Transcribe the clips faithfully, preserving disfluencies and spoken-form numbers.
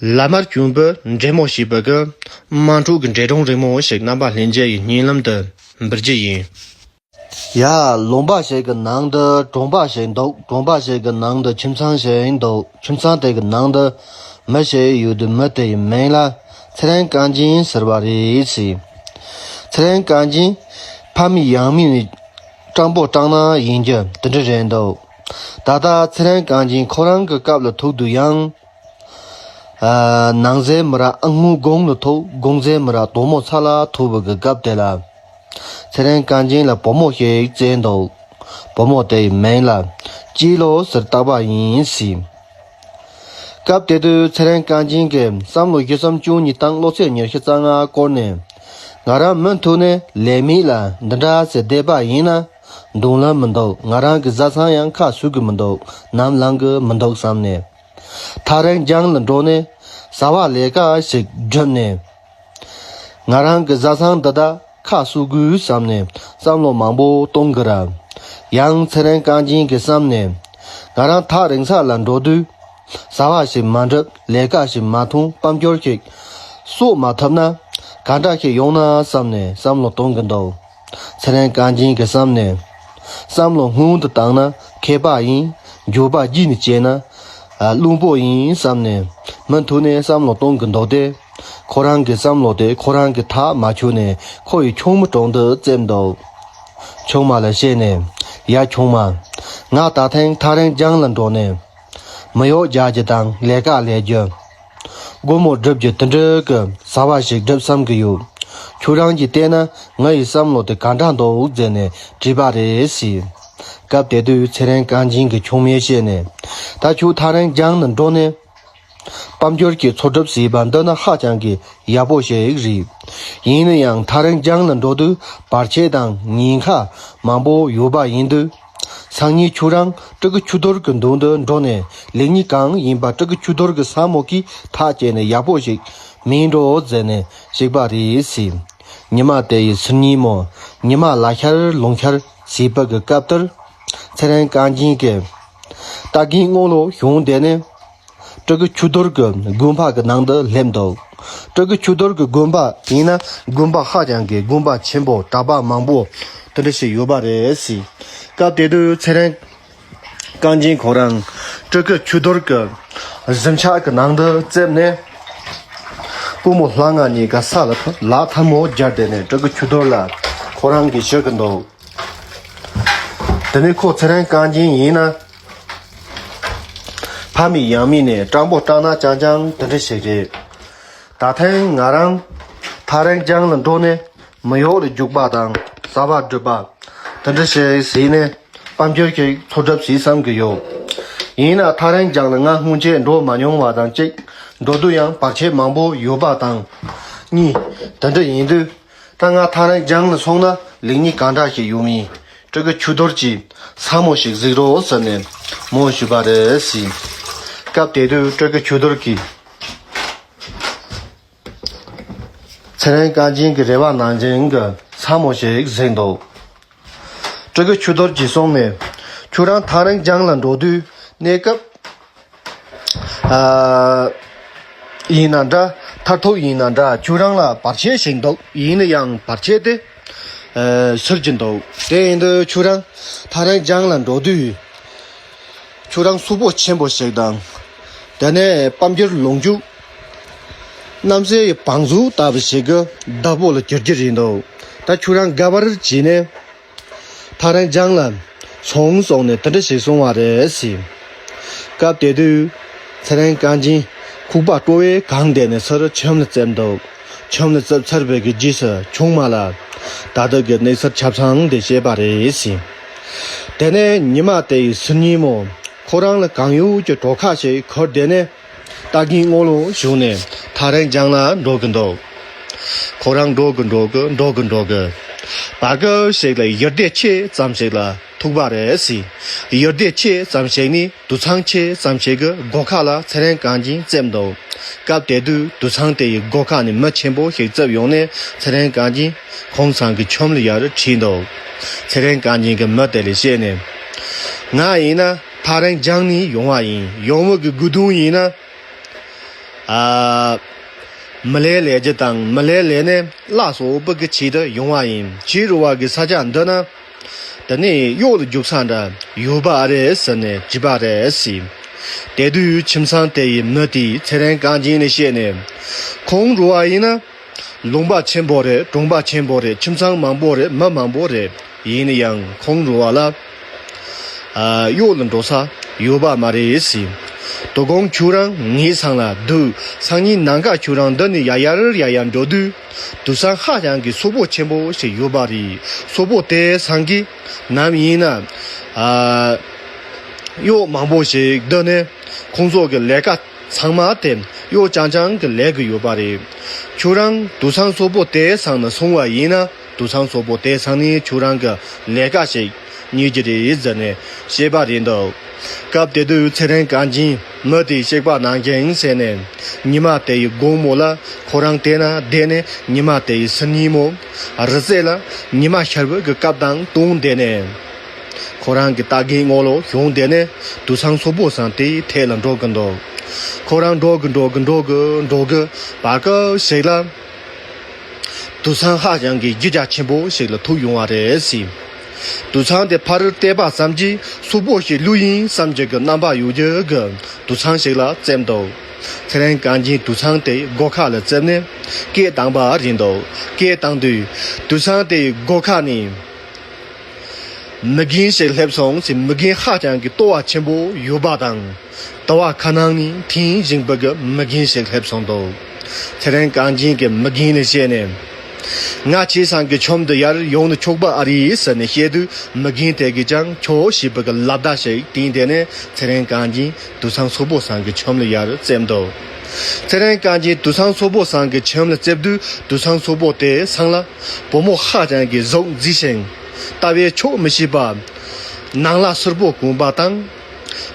བླ་མར་བསྐྱོན་པའི་འདྲེ་མོ་ཞེས་པ་གི་དམངས་ཁྲོད་ཀྱི་འདྲེ་སྒྲུང་རིང་མོ་ཞིག་རྣམ་པ་ལྷན་རྒྱས་ཀྱི་སྙིང་ལམ་དུ་འབུལ་རྒྱུ་ཡིན། ཡ། ལུང་པ་ཞིག་གི་ནང་དུ་གྲོང་པ་ཞིག་འདུག་གྲོང་པ་ཞིག་གི་ནང་དུ་ཁྱིམ་ཚང་ཞིག་འདུག་ཁྱིམ་ཚང་དེ་གི་ནང་དུ་མི་ཞིག་ཡོད་དུས། མི་དེ་ཡི་མིང་ལ་ཚེ་རིང་རྐང་རྗེན་ཟེར་བ་རེད་ཟེར། ཚེ་རིང་རྐང་རྗེན་ཕ་མེས་ཡང་མེས་ནས་སྤྲང་པོ་སྤྲང་ནག་ཡིན་རྒྱུ་དེ་འདྲ་རེད་འདུག་ད་ལྟ་ཚེ་རིང་རྐང་རྗེན་ཁོ་རང་གི་སྐབས་ལ་ཐུག་དུས་ཡང་། ཨ། ནང་ཟས་མི་རག་ཨ་སྔོ་དགུང་ལ་ཐུག་དགུང་ཟས་མི་རག་དོག་མོ་ཚ་ལ་ཐུག་པའི་གི་སྐབས་དེ་ལ། ཚེ་རིང་རྐང་རྗེན་ལ་བུ་མོ་ཞིག་བཙས་འདུག་བུ་མོ་དེའི་མིང་ལ་སྐྱིད་ལོ་ཟེར་བཏགས་པ་ཡིན་ཟེར། སྐབས་དེ་དུས་ཚེ་རིང་རྐང་རྗེན་གྱིས་བསམ་བློ་བཞི་བཅུ་ཉིས་སྟོང་བློ་ཚད་ཉི་ཤུ་རྩ་ལྔ་བསྐོར་ནས། ང་རང་མུ་མཐུད་ནས་ལས་མེད་ལ་འདི་འདྲ་ཟེར་བསྡད་པ་ཡིན་ན་འདུག་ལམ་མི་འདུག་ང་རང་གི་བཟའ་ཚང་ཡང་ཁ་ཟུག་གི་མི་འདུག་ནམ་ལངས་གི་མི་འདུག་བསམ་ནས། ཐག་རིང་རྒྱང་ལ་འགྲོ་ནས་བཟའ་བ་ལས་ཀ་ཞིག་བསྒྲུབས་ནས། ང་རང་གི་བཟའ་ཚང་འདི་དག་ཁ་གསོ་དགོས་བསམ་ནས་བསམ་བློ་མང་པོ་གཏོང་གི་ར། ཡང་ཚེ་རིང་རྐང་རྗེན་གྱིས་བསམ་ནས། ང་རང་ཐག་རིང་ས་ལ་འགྲོ་དུས། བཟའ་བ་ཞིག་མ་འགྲུབ། ལས་ཀ་ཞིག་མ་ཐོན། དཔལ་འབྱོར་ཞིག་གསོག་མ་ཐུབ་ན། ག་འདྲ་ཞིག་ཡོང་ན་བསམ་ནས་བསམ་བློ་གཏོང་གི་འདུག་ཚེ་རིང་རྐང་རྗེན་གྱིས་བསམ་ནས། བསམ་བློ་སྔོན་དུ་བཏང་ན་མཁས་པ་ཡིན། འགྱོད་པ་རྒྱུད་ནས་བྱས་ན། ཨ། བླུན་པོ་ཡིན་བསམ་ནས། མུ་མཐུད་ནས་བསམ་བློ་གཏོང་གི་འདུག་སྟེ། ཁོ་རང་གི་བསམ་བློ་དེ་ཁོ་རང་གི་ཐག་མ་ཆོད་ནས་ཁོ་ཡི་ཆུང་མའི་དྲུང་དུ་བཙལ་འདུག་ཆུང་མ་ལ་བཤད་ནས། ཡ་ཆུང་མ། ང་ད་ཐེངས་ཐག་རིང་རྒྱང་ལ་འགྲོ་ནས། མི་གཡོག་རྒྱག་རྒྱུ་དང་ལས་ཀ་ལས་རྒྱུ། སྒོར་མོ་སྒྲུབ་རྒྱུ་དེ་འདྲ་གི་བཟའ་བ་ཞིག་སྒྲུབ་བསམ་གི་ཡོད། ཁྱོད་རང་གིས་བལྟས་ན་ང་ཡི་བསམ་བློ་དེ་ག་འདྲ་འདུག་ཟེར་ནས་དྲིས་པ་རེད་ཟེར། སྐབས་དེ་དུས་ཚེ་རིང་རྐང་རྗེན་གྱི་ཆུང་མས་བཤད་ནས། ད་ཁྱོད་ཐག་རིང་རྒྱང་ལ་འགྲོ་ནས། དཔལ་འབྱོར་གྱི་འཚོ་སྒྲུབ་བྱས་པ་འདི་ནི་ཧ་ཅང་གི་ཡག་པོ་ཞིག་རེད། ཡིན་ན་ཡང་ཐག་རིང་རྒྱང་ལ་འགྲོ་དུས་བར་ཆད་དང་ཉེན་ཁ་མང་པོ་ཡོད་པ་ཡིན་དུས། སང་ཉིན་ཁྱོད་རང་སྤྲུལ་སྐུ་ཆོས་རྡོར་གྱི་མདུན་དུ་འགྲོ་ནས་ལེགས་ཉེས་གང་ཡིན་པ་སྤྲུལ་སྐུ་ཆོས་རྡོར་གྱི་ས་མོ་གིས་ཐག་བཅད་ནས་ཡག་པོ་ཞིག་སྨྲས་འགྲོ་ཟེར་ནས་གཤེགས་པ་རེད་ཟེར། ཉི་མ་དེ་ཡི་ཚེ་ཉིན་མོ། ཉི་མ་ལ་ཤར་ལུང་ཤར་བྱེད་པ་གི་སྐབས་དེར། ཚེ་རིང་རྐང་རྗེན་གྱིས་རྟ་རྒན་སྔོན་ལ་བྱོན་བསྡད་ནས། སྤྲུལ་སྐུ་ཆོས་རྡོར་གྱི་དགོན་པ་གི་ནང་དུ་སླེབས་འདུག་སྤྲུལ་སྐུ་ཆོས་རྡོར་གྱི་དགོན་པ་ཡིན་ན་དགོན་པ་ཧ་ཅང་གི་དགོན་པ་ཆེན་པོ་གྲྭ་པ་མང་པོ་དེ་འདྲ་ཞིག་ཡོད་པ་རེད་ཟེར། སྐབས་དེ་དུས་ཚེ་རིང་རྐང་རྗེན་ཁོ་རང་སྤྲུལ་སྐུ་ཆོས་རྡོར་གྱི་གཟིམ་ཆགས་ཀྱི་ནང་དུ་བཙལ་ནས། པུས་མོ་ལྷ་ང་གཉིས་ཀ་ས་ལ་ལག་ཐལ་མོ་སྦྱར་བསྡད་ནས་སྤྲུལ་སྐུ་ཆོས་རྡོར་ལ་ཁོ་རང་གིས་ཞུ་གི་འདུག་དེ་ནས་ཁོ་ཚེ་རིང་རྐང་རྗེན་ཡིན་ན། ཕ་མེས་ཡང་མེས་ནས་སྤྲང་པོ་སྤྲང་ནག་རྐྱང་རྐྱང་དེ་འདྲ་ཞིག་རེད། ད་ཐེངས་ང་རང་ཐག་རིང་རྒྱང་ལ་འགྲོ་ནས་མི་གཡོག་ལ་རྒྱུག་པ་དང་བཟའ་བ་སྒྲུབ་པ་དེ་འདྲ་ཞིག་བྱས་ནས་དཔལ་འབྱོར་ཞིག་འཚོ་སྒྲུབ་བྱེད་བསམ་གི་ཡོད། ཡིན་ན་ཐག་རིང་རྒྱང་ལ་ང་སྔོན་ཆད་འགྲོ་མ་མྱོང་བ་དང་གཅིག་འགྲོ་དུས་ཡང་བར་ཆད་མང་པོ་ཡོད་པ་དང་གཉིས། དེ་འདྲ་ཡིན་དུས། ད་ང་ཐག་རིང་རྒྱང་ལ་སོང་ན་ལེགས་ཉེས་གང་འདྲ་ཞིག་ཡོང་མིན། སྤྲུལ་སྐུ་ཆོས་རྡོར་གྱིས་ས་མོ་ཞིག་གཟིགས་རོགས་ཟེར་ནས་མོ་ཞུས་པ་རེད་ཟེར། སྐབས་དེ་དུས་སྤྲུལ་སྐུ་ཆོས་རྡོར་གྱིས་ཚེ་རིང་རྐང་རྗེན་གྱི་རེ་བ་ནང་བཞིན་གྱི་ས་མོ་ཞིག་གཟིགས་འདུག་སྤྲུལ་སྐུ་ཆོས་རྡོར་གྱིས་གསུངས་ནས། ཁྱོད་རང་ཐག་རིང་རྒྱང་ལ་འགྲོ་དུས་གནས་སྐབས། ཨ། ཡིན་ན་འདྲ། མཐར་ཐུག་ཡིན་ན་འདྲ། ཁྱོད་རང་ལ་བར་ཆད་ཞིག་འདུག་ཡིན་ན་ཡང་བར་ཆད་དེ། ཨ། སེལ་གྱི་འདུག་དེ་ཡིན་དུས་ཁྱོད་རང་ཐག་རིང་རྒྱང་ལ་འགྲོ་དུས། ཁྱོད་རང་གཟུགས་པོ་ཆེན་པོ་ཞིག་དང་། དེ་ནས་དཔལ་འབྱོར་ལོངས་སྤྱོད། གནམ་སའི་བང་མཛོད་ལྟ་བུ་ཞིག་གི་བདག་པོ་ལ་གྱུར་གྱི་རེད་འདུག་ད་ཁྱོད་རང་དགའ་བར་བྱས་ནས། ཐག་རིང་རྒྱང་ལ་སོང་སོང་ནས་དེ་འདྲ་ཞིག་གསུངས་པ་རེད་ཟེར། སྐབས་དེ་དུས་ཚེ་རིང་རྐང་རྗེན་ཁུག་པ་སྤྲོ་བས་གང་བསྡད་ནས་ཚུར་ཁྱིམ་ལ་བཙལ་འདུག་ཁྱིམ་ལ་བཙལ་ཚར་བའི་གི་རྗེས་སུ་ཆུང་མ་ལ་ད་ལྟ་གི་གནས་ཚུལ་ཆ་ཚང་དེ་བཤད་པ་རེད་ཟེར། དེ་ནས་ཉི་མ་དེ་ཡི་ཚེ་ཉིན་མོ་ཁོ་རང་ལ་གང་ཡོད་ཀྱི་གྲོ་ཁ་ཞིག་ཁུར་བསྡད་ནས། རྟ་རྒན་སྔོན་ལ་བྱོན་ནས་ཐག་རིང་རྒྱང་ལ་འགྲོ་གི་འདུག་ཁོ་རང་འགྲོ་གི་འགྲོ་གི་འགྲོ་གི་འགྲོ་གི། བར་སྐབས་ཤིག་ལ་ཡུར་སྡེ་ཆེ་ཙམ་ཞིག་ལ་ཐུག་པ་རེད་ཟེར། ཡུར་སྡེ་ཆེ་ཙམ་ཞིག་ནས་དུད་ཚང་ཆེ་ཙམ་ཞིག་གི་སྒོ་ཁ་ལ་ཚེ་རིང་རྐང་རྗེན་བཙལ་འདུག་སྐབས་དེ་དུས་དུད་ཚང་དེ་ཡི་སྒོ་ཁ་ནས་མི་ཆེན་པོ་ཞིག་བཙལ་ཡོང་ནས་ཚེ་རིང་རྐང་རྗེན་ཁོང་ཚང་གི་ཁྱིམ་ལ་ཡར་ཁྲིད་འདུག་ཚེ་རིང་རྐང་རྗེན་གྱི་མི་དེ་ལ་བཤད་ནས། ང་ཡིན་ན་ཐག་རིང་རྒྱང་ནས་ཡོང་བ་ཡིན། ཡོང་བ་གི་དགོས་དོན་ཡིན་ན། ཨ། མི་ལའི་ལས་རྒྱུ་དང་མི་ལའི་ལས་ནི་བླ་སོགས་པོ་གི་ཆེད་དུ་ཡོང་བ་ཡིན། ཕྱི་རུ་བ་གི་ས་ཆ་འདི་ན། དེ་ནས་གཡོག་ལ་རྒྱུག་ས་འདྲ་ཡོད་པ་རེད་ཟེར་ནས་དྲིས་པ་རེད་ཟེར། དེ་དུས་ཁྱིམ་ཚང་དེ་ཡི་མི་དེས་ཚེ་རིང་རྐང་རྗེན་ལ་བཤད་ནས། ཁོང་རུ་བ་ཡིན་ན། ལུང་པ་ཆེན་པོ་རེད། གྲོང་པ་ཆེན་པོ་རེད། ཁྱིམ་ཚང་མང་པོ་རེད། མི་མང་པོ་རེད། ཡིན་ན་ཡང་ཁོང་རུ་བ་ལ། ཨ། གཡོག་ལ་འགྲོ་ས་ཡོད་པ་མ་རེད་ཟེར། དོ་དགོང་ཁྱོད་རང་ངའི་ཚང་ལ་འདུག་སང་ཉིན་ནངས་ཀ་ཁྱོད་རང་འདི་ནས་ཡར་ཡར་ཡར་ཡར་འགྲོ་དུས། དུད་ཚང་ཧ་ཅང་གི་སོག་པོ་ཆེན་པོ་ཞིག་ཡོད་པ་རེད། སོག་པོ་དེ་ཚང་གིས་ནམ་ཡིན་ན། ཨ། གཡོག་མང་པོ་ཞིག་བསྡུས་ནས་ཁོང་ཚོ་གི་ལས་ཀ་ཚང་མ་དེ་གཡོག་རྐྱང་རྐྱང་གི་ལས་ཀྱི་ཡོད་པ་རེད། ཁྱོད་རང་དུད་ཚང་སོག་པོ་དེ་ཚང་ནས་སོང་བ་ཡིན་ན། དུད་ཚང་སོག་པོ་དེ་ཚང་ནས་ཁྱོད་རང་གི་ལས་ཀ་ཞིག་རྙེད་ཀྱི་རེད་ཟེར་ནས་བཤད་པ་རེད་འདུག་སྐབས་དེ་དུས་ཚེ་རིང་རྐང་རྗེན་མི་དེས་གཤེགས་པ་ནང་བཞིན་ཟེར་ནས། ཉི་མ་དེ་ཡི་དགོང་མོ་ལ་ཁོ་རང་དེ་ན་བསྡད་ནས། ཉི་མ་དེ་ཡི་ཕྱི་ཉིན་མོ་རི་རྩེ་ལ་ཉི་མ་ཤར་བའི་གི་སྐབས་དང་བསྟུན་བསྡད་ནས། ཁོ་རང་གི་ལྟ་གིན་ངོ་ལོག་བྱུང་བསྡད་ནས། དུད་ཚང་སོག་པོ་ཚང་དེའི་ཐད་ལ་འགྲོ་གི་འདུག་ཁོ་རང་འགྲོ་གི་འགྲོ་གི་འགྲོ་གི་འགྲོ་གི་བར་སྐབས་ཤིག་ལ། དུད་ཚང་ཧ་ཅང་གི་རྒྱུ་རྒྱ་ཆེན་པོ་ཞིག་ལ་ཐུག་ཡོང་བ་རེད་ཟེར། དུད་ཚང་དེ་ཕར་བལྟས་པ་ཙམ་གྱིས་སོག་པོ་ཞིག་ལུས་ཡིན་བསམ་རྒྱུ་གི་རྣམ་པ་ཡོད་རྒྱུ་གི་དུད་ཚང་ཞིག་ལ་བཙེམས་འདུག་ཚེ་རིང་རྐང་རྗེན་དུད་ཚང་དེའི་སྒོ་ཁ་ལ་བཙེམས་ནས་སྐད་བཏང་པ་རེད་འདུག་སྐད་བཏང་དུས་དུད་ཚང་དེའི་སྒོ་ཁ་ནས། མི་རྒན་ཞིག་སླེབས་སོང་ཟེར། མི་རྒན་ཧ་ཅང་གི་ལྟོ་བ་ཆེན་པོ་ཡོད་པ་དང་། དུ་བ་ཁ་ནང་ནས་འཐེན་བཞིན་པའི་གི་མི་རྒན་ཞིག་སླེབས་སོང་འདུག་ཚེ་རིང་རྐང་རྗེན་གྱིས་མི་རྒན་ལ་བཤད་ནས། ང་ཁྱེད་ཚང་གི་ཁྱིམ་དུ་ཡར་ཡོང་ནས་ཆོག་པ་ཨ་རེད་ཟེར་ནས་བཤད་དུས། མི་རྒན་དེ་གིས་ཀྱང་ཆོག་ཞེས་པའི་གི་ལབ་བརྡ་ཞིག་བཏང་དེ་ནས་ཚེ་རིང་རྐང་རྗེན་དུད་ཚང་སོག་པོ་ཚང་གི་ཁྱིམ་ལ་ཡར་བཙེམས་འདུག་ཚེ་རིང་རྐང་རྗེན་དུད་ཚང་སོག་པོ་ཚང་གི་ཁྱིམ་ལ་བཙེམས་དུས། དུད་ཚང་སོག་པོ་དེ་ཚང་ལ། བུ་མོ་ཧ་ཅང་གི་གཟུགས་མཛེས་ཤིང་། ལྟ་བས་ཆོག་མི་ཤེས་པ། ནང་ལ་སེར་པོ་གོན་པ་དང་།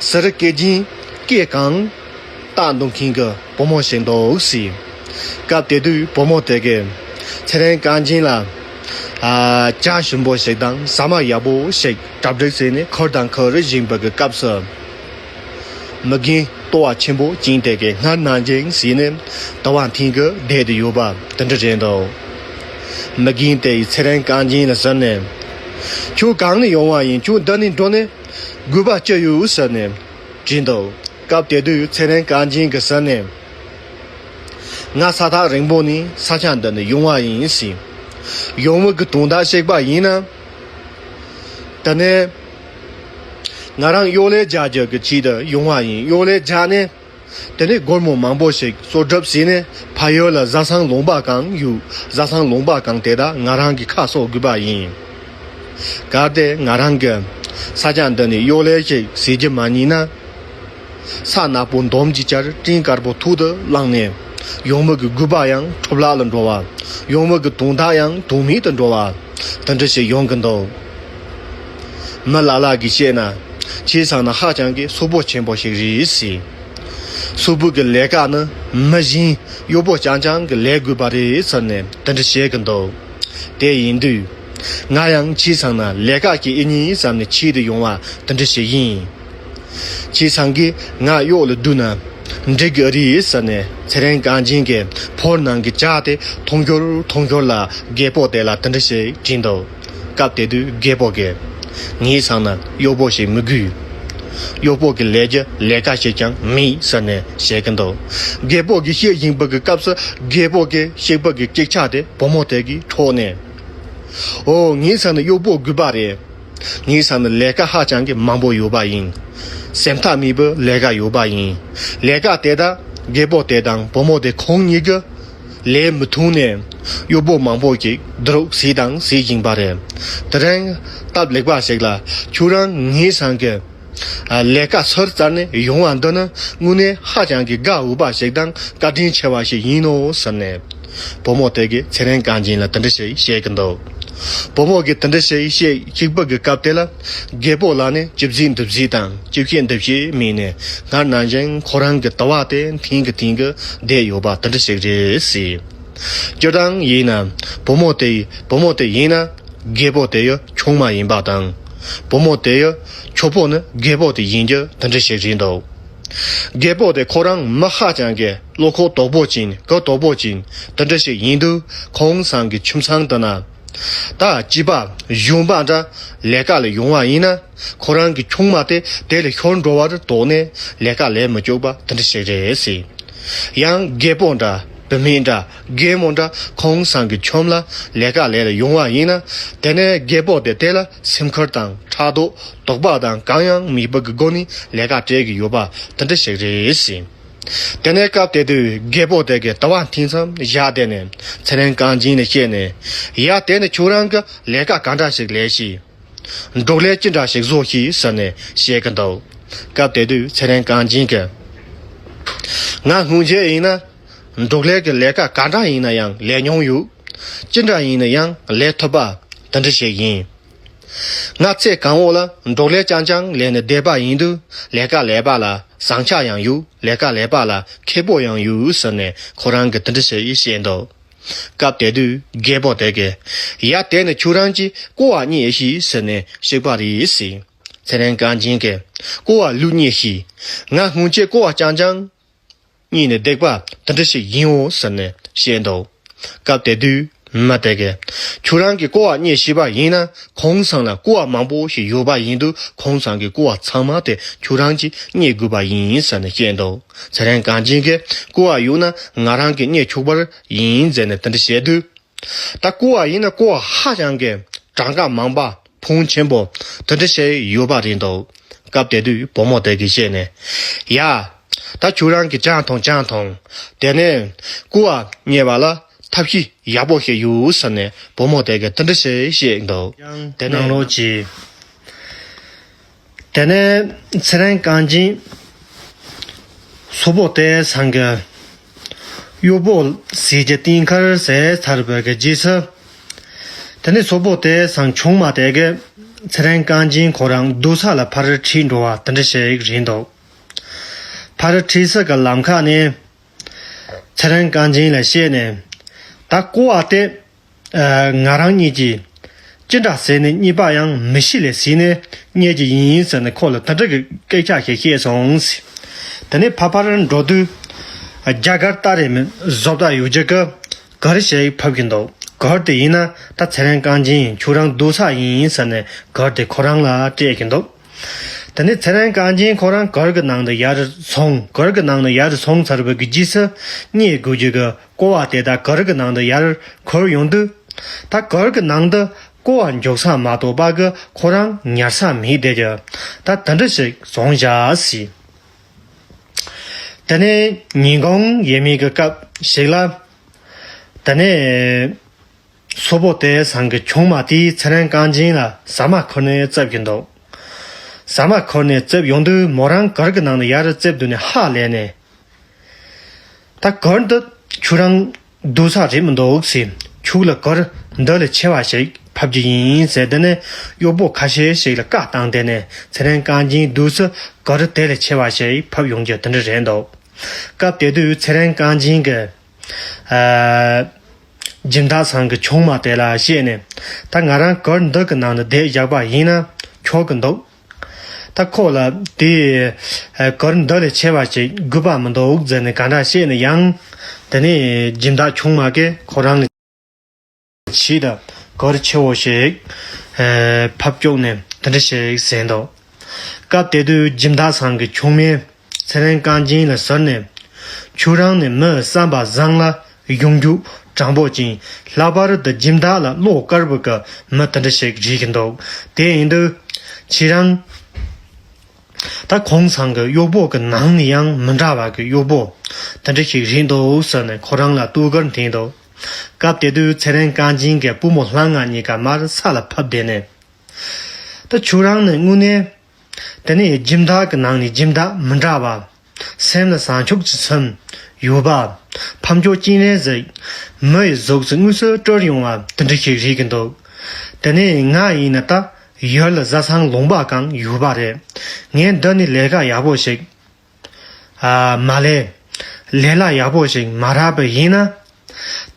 ཟུར་སྐེ་རྒྱན་སྐེ་གང་བཏགས་འདུག་མཁན་གྱི་བུ་མོ་ཞིག་འདུག་ཟེར། སྐབས་དེ་དུས་བུ་མོ་དེ་གིས་ཚེ་རིང་རྐང་རྗེན་ལ། ཨ། ཇ་ཞིམ་པོ་ཞིག་དང་ཟ་མ་ཡག་པོ་ཞིག་གྲ་སྒྲིག་བྱས་ནས་ཁུར་དང་ཁུར་བཞིན་པའི་གི་སྐབས་སུ། མི་རྒན་ལྟོ་བ་ཆེན་པོ་ཅན་དེ་གིས་སྔར་ནང་བཞིན་བྱས་ནས་དུ་བ་འཐེན་གྱི་བསྡད་དེ་ཡོད་པ་དེ་འདྲ་རེད་འདུག་མི་རྒན་དེ་ཡིས་ཚེ་རིང་རྐང་རྗེན་ལ་ཟེར་ནས། ཁྱོད་གང་ནས་ཡོང་བ་ཡིན། ཁྱོད་འདི་ནས་འགྲོ་ནས་དགོས་པ་ཅི་ཡོད་ཟེར་ནས་དྲིས་འདུག་སྐབས་དེ་དུས་ཚེ་རིང་རྐང་རྗེན་གྱིས་ཟེར་ནས། ང་ས་ཐག་རིང་པོ་ནས་ས་ཆ་འདི་ནས་ཡོང་བ་ཡིན་ཟེར། ཡོང་བའི་གི་དོན་དག་གཤེགས་པ་ཡིན་ན། དེ་ནས་ང་རང་གཡོག་ལས་རྒྱག་རྒྱུ་གི་ཆེད་དུ་ཡོང་བ་ཡིན། གཡོག་ལས་རྒྱག་ནས། དེ་ནས་སྒོར་མོ་མང་པོ་ཞིག་གསོག་སྒྲུབ་བྱས་ནས་ཕ་ཡུལ་ལ་བཟའ་ཚང་ལུང་པ་གང་ཡོད། བཟའ་ཚང་ལུང་པ་གང་དེ་དག་ང་རང་གིས་ཁ་གསོ་དགོས་པ་ཡིན། གལ་ཏེ་ང་རང་གིས་ས་ཆ་འདི་ནས་གཡོག་ལས་ཞིག་བྱེད་རྒྱུ་མ་རྙེད་ན། ས་ནག་པོ་འདོམ་གྱི་ཆར་སྤྲིན་དཀར་པོ་ཐུག་ཏུ་བླངས་ནས། ཡོང་བའི་གི་དགོས་པ་ཡང་འཕྲོ་བརླག་ལ་འགྲོ་བ། ཡོང་བའི་གི་དོན་དག་ཡང་དོན་མེད་དུ་འགྲོ་བ། དེ་འདྲ་ཞིག་ཡོང་གི་འདུག་མི་ལ་ལ་གིས་བཤད་ན། ཁྱེད་ཚང་ནི་ཧ་ཅང་གི་སོག་པོ་ཆེན་པོ་ཞིག་རེད་ཟེར། སོག་པོ་གི་ལས་ཀ་ནི་མི་གཞན་གཡོག་པོ་རྐྱང་རྐྱང་གིས་ལས་དགོས་པ་རེད་ཟེར་ནས་དེ་འདྲ་བཤད་གི་འདུག་དེ་ཡིན་དུས། ང་ཡང་ཁྱེད་ཚང་ན་ལས་ཀ་ཞིག་ཨེ་རྙེད་བསམ་ནས་ཆེད་དུ་ཡོང་བ་དེ་འདྲ་ཞིག་ཡིན། ཁྱེད་ཚང་གིས་ང་གཡོག་ལ་བསྡུས་ན་འགྲིག་གི་རེད་ཟེར་ནས་ཚེ་རིང་རྐང་རྗེན་གྱིས་ཕོར་ནང་གི་ཇ་དེ་འཐུང་ཞོར་འཐུང་ཞོར་ལ་རྒད་པོ་དེ་ལ་དེ་འདྲ་ཞིག་དྲིས་འདུག་སྐབས་དེ་དུས་རྒད་པོ་གིས། ངའི་སང་ན་གཡོག་པོ་ཞིག་མི་དགོས། གཡོག་པོ་གི་ལས་རྒྱུ་ལས་ཀ་ཞིག་ཀྱང་མེད་ཟེར་ནས་བཤད་ཀྱི་འདུག་རྒད་པོ་གིས་བཤད་བཞིན་པའི་གི་སྐབས་སུ་རྒད་པོ་གིས་བཤད་པའི་གི་ཅིག་ཆ་དེ་བུ་མོ་དེ་གིས་འཕྲོག་ནས། ཨོ། ངའི་སང་ན་གཡོག་པོ་དགོས་པ་རེད། ངའི་སང་ན་ལས་ཀ་ཧ་ཅང་གི་མང་པོ་ཡོད་པ་ཡིན། སེམས་ཐག་མེད་པའི་ལས་ཀ་ཡོད་པ་ཡིན། ལས་ཀ་དེ་དག་རྒད་པོ་དེ་དང་བུ་མོ་དེ་ཁོང་གཉིས་ཀྱིས་ལས་མི་ཐུབ་ནས་གཡོག་པོ་མང་པོ་ཞིག་བསྡུ་རུབ་བྱས་དང་བྱེད་བཞིན་པ་རེད། དེ་རིང་སྟབས་ལེགས་པ་ཞིག་ལ་ཁྱོད་རང་ངའི་སང་གི་ལས་ཀ་ཚུར་བཙལ་ནས་ཡོང་བ་འདི་ནི་དངོས་གནས་ཧ་ཅང་གི་དགའ་འོས་པ་ཞིག་དང་བཀའ་དྲིན་ཆེ་བ་ཞིག་ཡིན་ནོ་ཟེར་ནས། བུ་མོ་དེ་གིས་ཚེ་རིང་རྐང་རྗེན་ལ་དེ་འདྲ་ཞིག་བཤད་ཀྱི་འདུག་བུ་མོ་གིས་དེ་འདྲ་ཞིག་བཤད་བཤད་པའི་གི་སྐབས་དེ་ལ་རྒད་པོ་ལ་ནི་ཅི་བྱེད་འདི་བྱེད་དང་ཅི་བཤད་འདི་བཤད་མེད་ནས། སྔར་ནང་བཞིན་ཁོ་རང་གི་དུ་བ་དེ་འཐེན་གི་འཐེན་གི་བསྡད་ཡོད་པ་དེ་འདྲ་ཞིག་རེད་ཟེར། སྤྱིར་བཏང་ཡིན་ན་བུ་མོ་དེ་བུ་མོ་དེ་ཡིན་ན་རྒད་པོ་དེ་ཡི་ཆུང་མ་ཡིན་པ་དང་། བུ་མོ་དེ་ཡི་ཁྱོ་པོ་ནི་རྒད་པོ་དེ་ཡིན་རྒྱུ་དེ་འདྲ་ཞིག་རེད་འདུག་རྒད་པོ་དེ་ཁོ་རང་མི་ཧ་ཅང་གི་བློ་ཁོག་དོག་པོ་ཅན་གུ་དོག་པོ་ཅན་དེ་འདྲ་ཞིག་ཡིན་དུས། ཁོང་ཚང་གི་ཁྱིམ་ཚང་དེ་ན་ད་སྐྱིད་པ་གཞོན་པ་འདྲ་ལས་ཀ་ལ་ཡོང་བ་ཡིན་ན། ཁོ་རང་གི་ཆུང་མ་དེ་དེ་ལས་ཤོར་འགྲོ་བར་དོགས་ནས་ལས་ཀ་ལས་མི་བཅུག་པ་དེ་འདྲ་ཞིག་རེད་ཟེར། ཡང་རྒད་པོ་འདྲ་བུད་མེད་འདྲ་རྒན་མོ་འདྲ་ཁོང་ཚང་གི་ཁྱིམ་ལ་ལས་ཀ་ལས་ལ་ཡོང་བ་ཡིན་ན། དེ་ནས་རྒད་པོ་དེ་དེ་ལ་སེམས་ཁུར་དང་ཕྲག་དོག་དོགས་པ་དང་གང་ཡང་མེད་པ་གི་སྒོ་ནས་ལས་ཀ་སྤྲད་ཀྱི་ཡོད་པ་དེ་འདྲ་ཞིག་རེད་ཟེར། དེ་ནས་སྐབས་དེ་དུས་རྒད་པོ་དེ་གིས་དུ་བ་འཐེན་མཚམས་བཞག་བསྡད་ནས་ཚེ་རིང་རྐང་རྗེན་ལ་བཤད་ནས། ཡ། དེ་ནི་ཁྱོད་རང་གིས་ལས་ཀ་ག་འདྲ་ཞིག་ལས་ཤེས། འབྲོག་ལས་ཅི་འདྲ་ཞིག་བཟོ་ཤེས་ཟེར་ནས་བཤད་ཀྱི་འདུག་སྐབས་དེ་དུས་ཚེ་རིང་རྐང་རྗེན་གྱིས། ང་སྔོན་ཆད་ཡིན་ན་འབྲོག་ལས་ཀྱི་ལས་ཀ་ག་འདྲ་ཡིན་ན་ཡང་ལས་མྱོང་ཡོད། ཅི་འདྲ་ཡིན་ན་ཡང་ལས་ཐུབ་པ་དེ་འདྲ་ཞིག་ཡིན། ང་ཚེ་གང་བོ་ལ་འབྲོག་ལས་རྐྱང་རྐྱང་ལས་ནས་བསྡད་པ་ཡིན་དུས། ལས་ཀ་ལས་པ་ལ་བཟང་ཆ་ཡང་ཡོད། ལས་ཀ་ལས་པ་ལ་མཁས་པོ་ཡང་ཡོད་ཟེར་ནས་ཁོ་རང་གིས་དེ་འདྲ་ཞིག་བཤད་འདུག་སྐབས་དེ་དུས་རྒད་པོ་དེ་གིས། ཡ། དེ་ནི་ཁྱོད་རང་གིས་ཀོ་བ་རྙེད་ཤེས་ཟེར་ནས་བཤད་པ་རེད་ཟེར། ཚེ་རིང་རྐང་རྗེན་གྱིས། ཀོ་བ་བླུག་རྙེད་ཤེས། ང་སྔོན་ཆད་ཀོ་བ་རྐྱང་རྐྱང་རྙེད་ནས་བསྡད་པ་དེ་འདྲ་ཞིག་ཡིན་འོ་ཟེར་ནས་བཤད་འདུག་སྐབས་དེ་དུས་མི་དེ་གིས། ཁྱོད་རང་གིས་ཀོ་བ་རྙེད་ཤེས་པ་ཡིན་ན། ཁོང་ཚང་ལ་ཀོ་བ་མང་པོ་ཞིག་ཡོད་པ་ཡིན་དུས། ཁོང་ཚང་གི་ཀོ་བ་ཚང་མ་དེ་ཁྱོད་རང་གིས་རྙེད་དགོས་པ་ཡིན་ཟེར་ནས་བཤད་འདུག་ཚེ་རིང་རྐང་རྗེན་གྱིས། ཀོ་བ་ཡོད་ན་ང་རང་གིས་རྙེད་ཆོག་པ་ཡིན་ཟེར་ནས་དེ་འདྲ་བཤད་དུས། ད་ཀོ་བ་ཡིན་ན་ཀོ་བ་ཧ་ཅང་གི་གྲངས་ཀ་མང་པ་ཕོན་ཆེན་པོ་དེ་འདྲ་ཞིག་ཡོད་པ་རེད་འདུག་སྐབས་དེ་དུས་བུ་མོ་དེ་གིས་བཤད་ནས། ཡ། ད་ཁྱོད་རང་གིས་སྦྱངས་ཐོངས་སྦྱངས་ཐོངས། དེ་ནས་ཀོ་བ་རྙེད་པ་ལ་ཐབས་ཤེས་ཡག་པོ་ཞིག་ཡོད་ཟེར་ནས་བུ་མོ་དེ་གིས་དེ་འདྲ་ཞིག་བཤད་འདུག་དེ་ནས་ནང་ལོགས་ཀྱི། དེ་ནས་ཚེ་རིང་རྐང་རྗེན་སོག་པོ་ཏའི་ཚང་གི་གཡོག་པོ་ཟས་ཀྱི་རྟེན་ཁར་ཟས་ཚར་བའི་གི་རྗེས་སུ། དེ་ནས་སོག་པོ་ཏའི་ཚང་ཆུང་མ་དེ་གིས་ཚེ་རིང་རྐང་རྗེན་ཁོ་རང་སྡོད་ས་ལ་ཕར་ཁྲིད་འགྲོ་བ་དེ་འདྲ་ཞིག་རེད་འདུག་ཕར་ཁྲིད་ས་གི་ལམ་ཁ་ནས་ཚེ་རིང་རྐང་རྗེན་ལ་བཤད་ནས། ད་ཀོ་བ་དེ། ཨ། ང་རང་གཉིས་ཀྱིས་ཅི་འདྲ་ཟས་ནས་རྙེད་པ་ཡང་མི་ཤེས་ལས་ཟས་ནས་རྙེད་ཀྱི་ཡིན་ཟེར་ནས་ཁོ་ལ་དེ་འདྲ་གི་སྐད་ཆ་ཞིག་བཤད་སོང་ཟེར། དེ་ནས་ཕར་ཕར་འགྲོ་དུས། རྒྱ་གར་སྟ་རེ་མི་བཟོ་ལྟ་ཡོད་རྒྱུ་གི་གུར་ཞིག་ཕབ་ཀྱིན་འདུག་གུར་དེ་ཡིན་ན་ད་ཚེ་རིང་རྐང་རྗེན་ཁྱོད་རང་སྡོད་ས་ཡིན་ཟེར་ནས་གུར་དེ་ཁོ་རང་ལ་སྤྲད་ཀྱིན་འདུག་དེ་ནས་ཚེ་རིང་རྐང་རྗེན་ཁོ་རང་གུར་གྱི་ནང་དུ་ཡར་སོང་། གུར་གྱི་ནང་དུ་ཡར་སོང་ཚར་བའི་གི་རྗེས་སུ་རྙེད་དགོས་རྒྱུ་གི་ཀོ་བ་དེ་དག་གུར་གྱི་ནང་དུ་ཡར་འཁུར་ཡོང་དུས། ད་གུར་གྱི་ནང་དུ་ཀོ་བ་འཇོག་ས་མ་གཏོགས་པ་གི་ཁོ་རང་ཉར་ས་མེད་བསྡད་ཀྱི། ད་དེ་འདྲ་ཞིག་བཟུང་བཞག་ཟེར། དེ་ནས་ཉིན་གུང་ཡས་མས་ཀྱི་སྐབས་ཤིག་ལ། དེ་ནས་སོག་པོ་ཏའི་ཚང་གི་ཆུང་མ་དེས་ཚེ་རིང་རྐང་རྗེན་ལ་ཟ་མ་ཁུར་ནས་བཙལ་གྱིན་འདུག་ཟ་མ་ཁུར་ནས་བཙལ་ཡོང་དུས་མོ་རང་གུར་གྱི་ནང་ནས་ཡར་བཙལ་དུས་ནས་ཧ་ལས་ནས། ད་གུར་འདི་ཁྱོད་རང་སྡོད་ས་རེད་མི་འདུག་ཟེར། ཁྱོད་ལ་གུར་འདི་ལས་ཆེ་བ་ཞིག་ཕབ་རྒྱུ་ཡིན་ཟེར། དེ་ནས་གཡོག་པོ་ཁ་ཤས་ཤིག་ལ་བཀའ་བཏང་། དེ་ནས་ཚེ་རིང་རྐང་རྗེན་སྡོད་ས་གུར་དེ་ལས་ཆེ་བ་ཞིག་ཕབ་ཡོང་རྒྱུ་དེ་འདྲ་རེད་འདུག་སྐབས་དེ་དུས་ཚེ་རིང་རྐང་རྗེན་གྱིས། ཨ། སྦྱིན་བདག་ཚང་གི་ཆུང་མ་དེ་ལ་བཤད་ནས། ད་ང་རང་གུར་འདི་གི་ནང་དུ་བསྡད་བཞག་པ་ཡིན་ན་ཆོག་གི་འདུག་ད་ཁོ་ལ་དེ་གུར་འདི་ལས་ཆེ་བ་ཞིག་དགོས་པ་མི་འདུག་ཟེར་ནས་ག་འདྲ་བཤད་ནས་ཡང་། དེ་ནས་སྦྱིན་བདག་ཆུང་མ་གིས་ཁོ་རང་ལ་ཆེད་དུ་གུར་ཆེ་བོ་ཞིག་ཕབ་བཅུག་ནས་དེ་འདྲ་ཞིག་ཟེར་འདུག་སྐབས་དེ་དུས་སྦྱིན་བདག་ཚང་གི་ཆུང་མས་ཚེ་རིང་རྐང་རྗེན་ལ་ཟུར་ནས། ཁྱོད་རང་ནི་མི་བསམ་པ་བཟང་ལ་གཞུང་རྒྱུག་དྲང་པོ་ཅན། ལྷག་པར་དུ་སྦྱིན་བདག་ལ་བློ་དཀར་བོ་གི་མི་དེ་འདྲ་ཞིག་རེད་ཀྱི་འདུག་དེ་ཡིན་དུས་ཁྱེད་རང་ད་ཁོང་ཚང་གི་གཡོག་པོ་གི་ནང་ནས་ཡང་མི་འདྲ་བ་གི་གཡོག་པོ་དེ་འདྲ་ཞིག་རེད་འདུག་ཟེར་ནས་ཁོ་རང་ལ་བསྟོད་བཀུར་འཐེན་འདུག་སྐབས་དེ་དུས་ཚེ་རིང་རྐང་རྗེན་གྱི་པུས་མོ་ལྷ་ང་གཉིས་ཀ་མར་ས་ལ་ཕབ་བསྡད་ནས། ད་ཁྱོད་རང་ནི་དངོས་གནས། དེ་ནས་སྦྱིན་བདག་གི་ནང་ནས་སྦྱིན་བདག་མི་འདྲ་བ། སེམས་ལ་བཟང་ཕྱོགས་ཀྱི་སེམས་ཡོད་པ། ཕམ་ཕྱོགས་སྤྱན་རས་གཟིགས། མི་ཡི་གཟུགས་སུ་དངོས་སུ་སྤྲུལ་ཡོང་བ་དེ་འདྲ་ཞིག་རེད་ཀྱི་འདུག་དེ་ནས་ང་ཡིན་ན་ད་ཡུལ་ལ་བཟའ་ཚང་ལུང་པ་གང་ཡོད་པ་རེད། ངས་འདི་ནས་ལས་ཀ་ཡག་པོ་ཞིག་ཨ། མ་ལས། ལས་ལ་ཡག་པོ་ཞིག་མ་རག་པ་ཡིན་ན།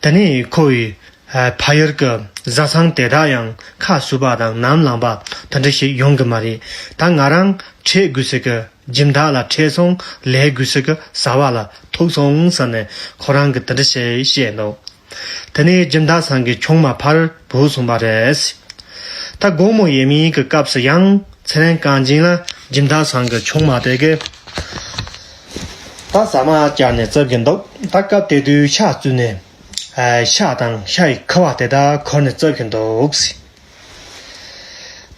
དེ་ནས་ཁོ་ཡི་ཨ། ཕ་ཡུལ་གྱི་བཟའ་ཚང་དེ་དག་ཡང་ཁ་གསོས་པ་དང་ནམ་ལངས་པ་དེ་འདྲ་ཞིག་ཡོང་གི་མ་རེད། ད་ང་རང་ཁྲིད་དགོས་ཟེར་གི་ སྦྱིན་བདག་ལ་ཁྲེལ་སོང་། ལས་དགོས་ས་གི་བཟའ་བ་ལ་ཐུག་སོང་ཟེར་ནས་ཁོ་རང་གིས་དེ་འདྲ་བྱས་བཤད་འདུག་དེ་ནས་སྦྱིན་བདག་ཚང་གི་ཆུང་མ་ཕར་བུད་སོང་བ་རེད། ད་དགོང་མོ་ཡས་མས་ཀྱི་སྐབས་སུ་ཡང་ཚེ་རིང་རྐང་རྗེན་ལ་སྦྱིན་བདག་ཚང་གི་ཆུང་མ་དེ་གིས་ད་ཟ་མ་བཅར་ནས་བཙབ་གི་འདུག་ད་སྐབས་དེ་དུས་ཤ་བཙོས་ནས་ཨ་ཤ་དང་ཤ་ཡི་ཁུ་བ་དེ་དག་ཁུར་ནས་བཙབ་གི་འདུག་